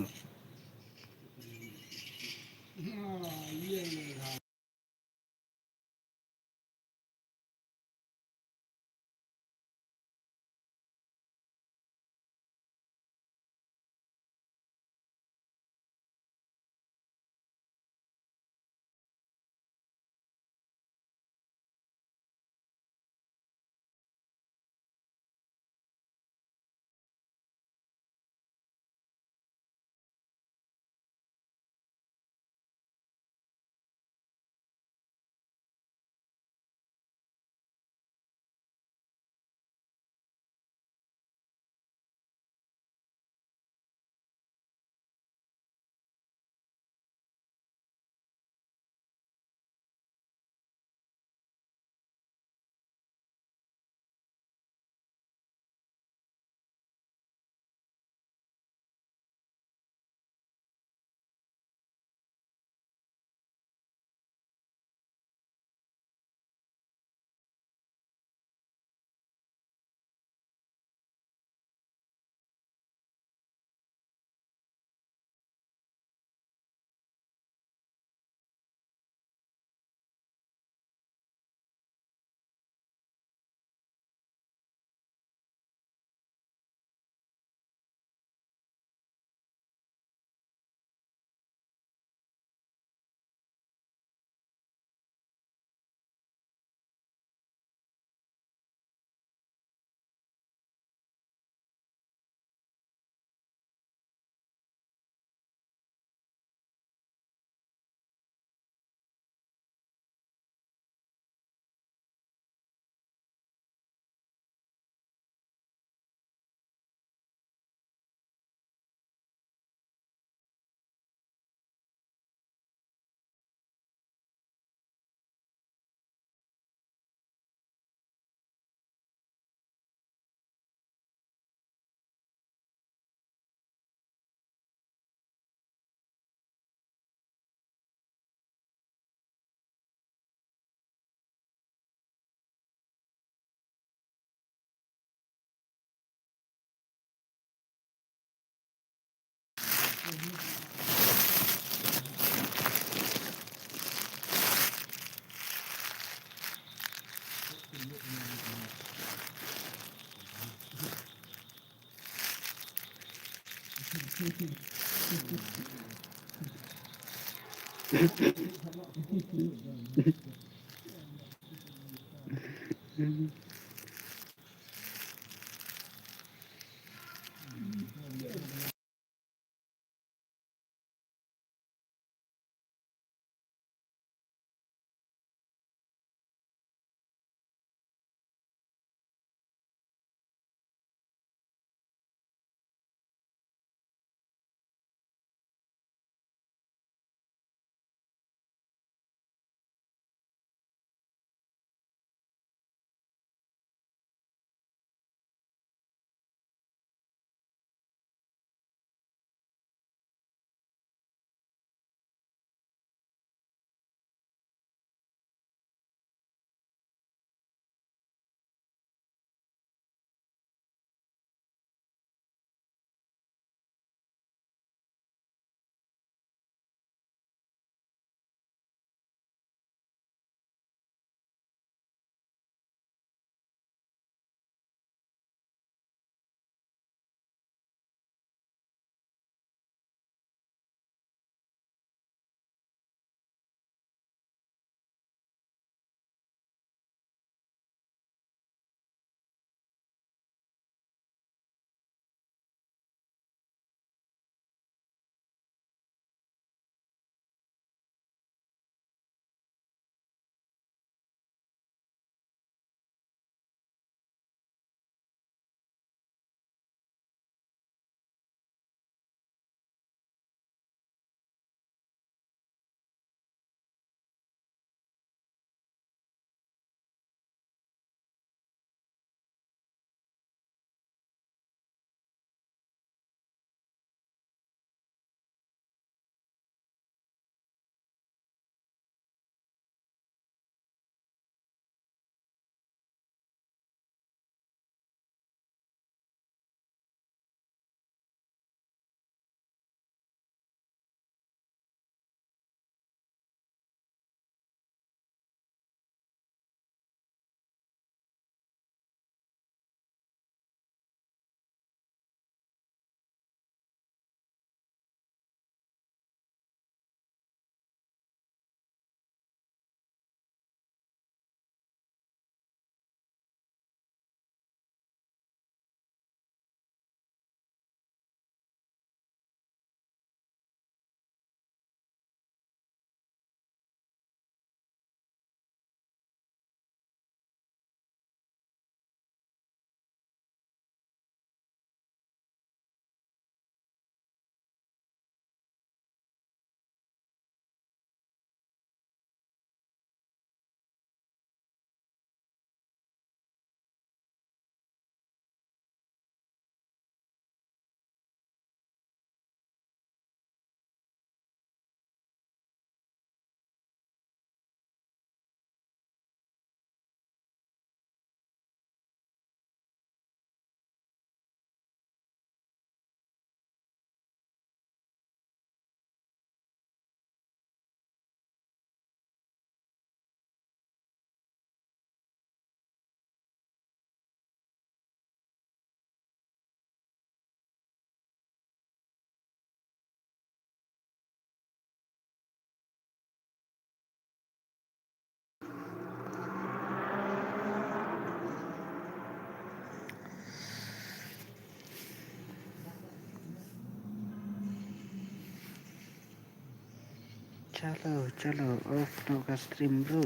Chalo, chalo, off noh ka stream, bro.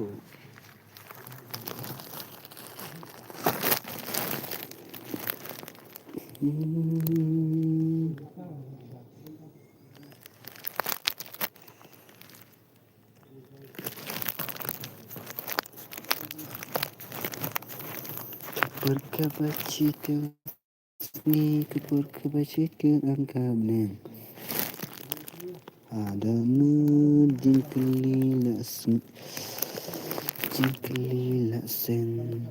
Ka por kaba chitu, sngi ka por kaba chitu, ang ka bneng. Ada mut jingkylli la seng, jingkylli la seng.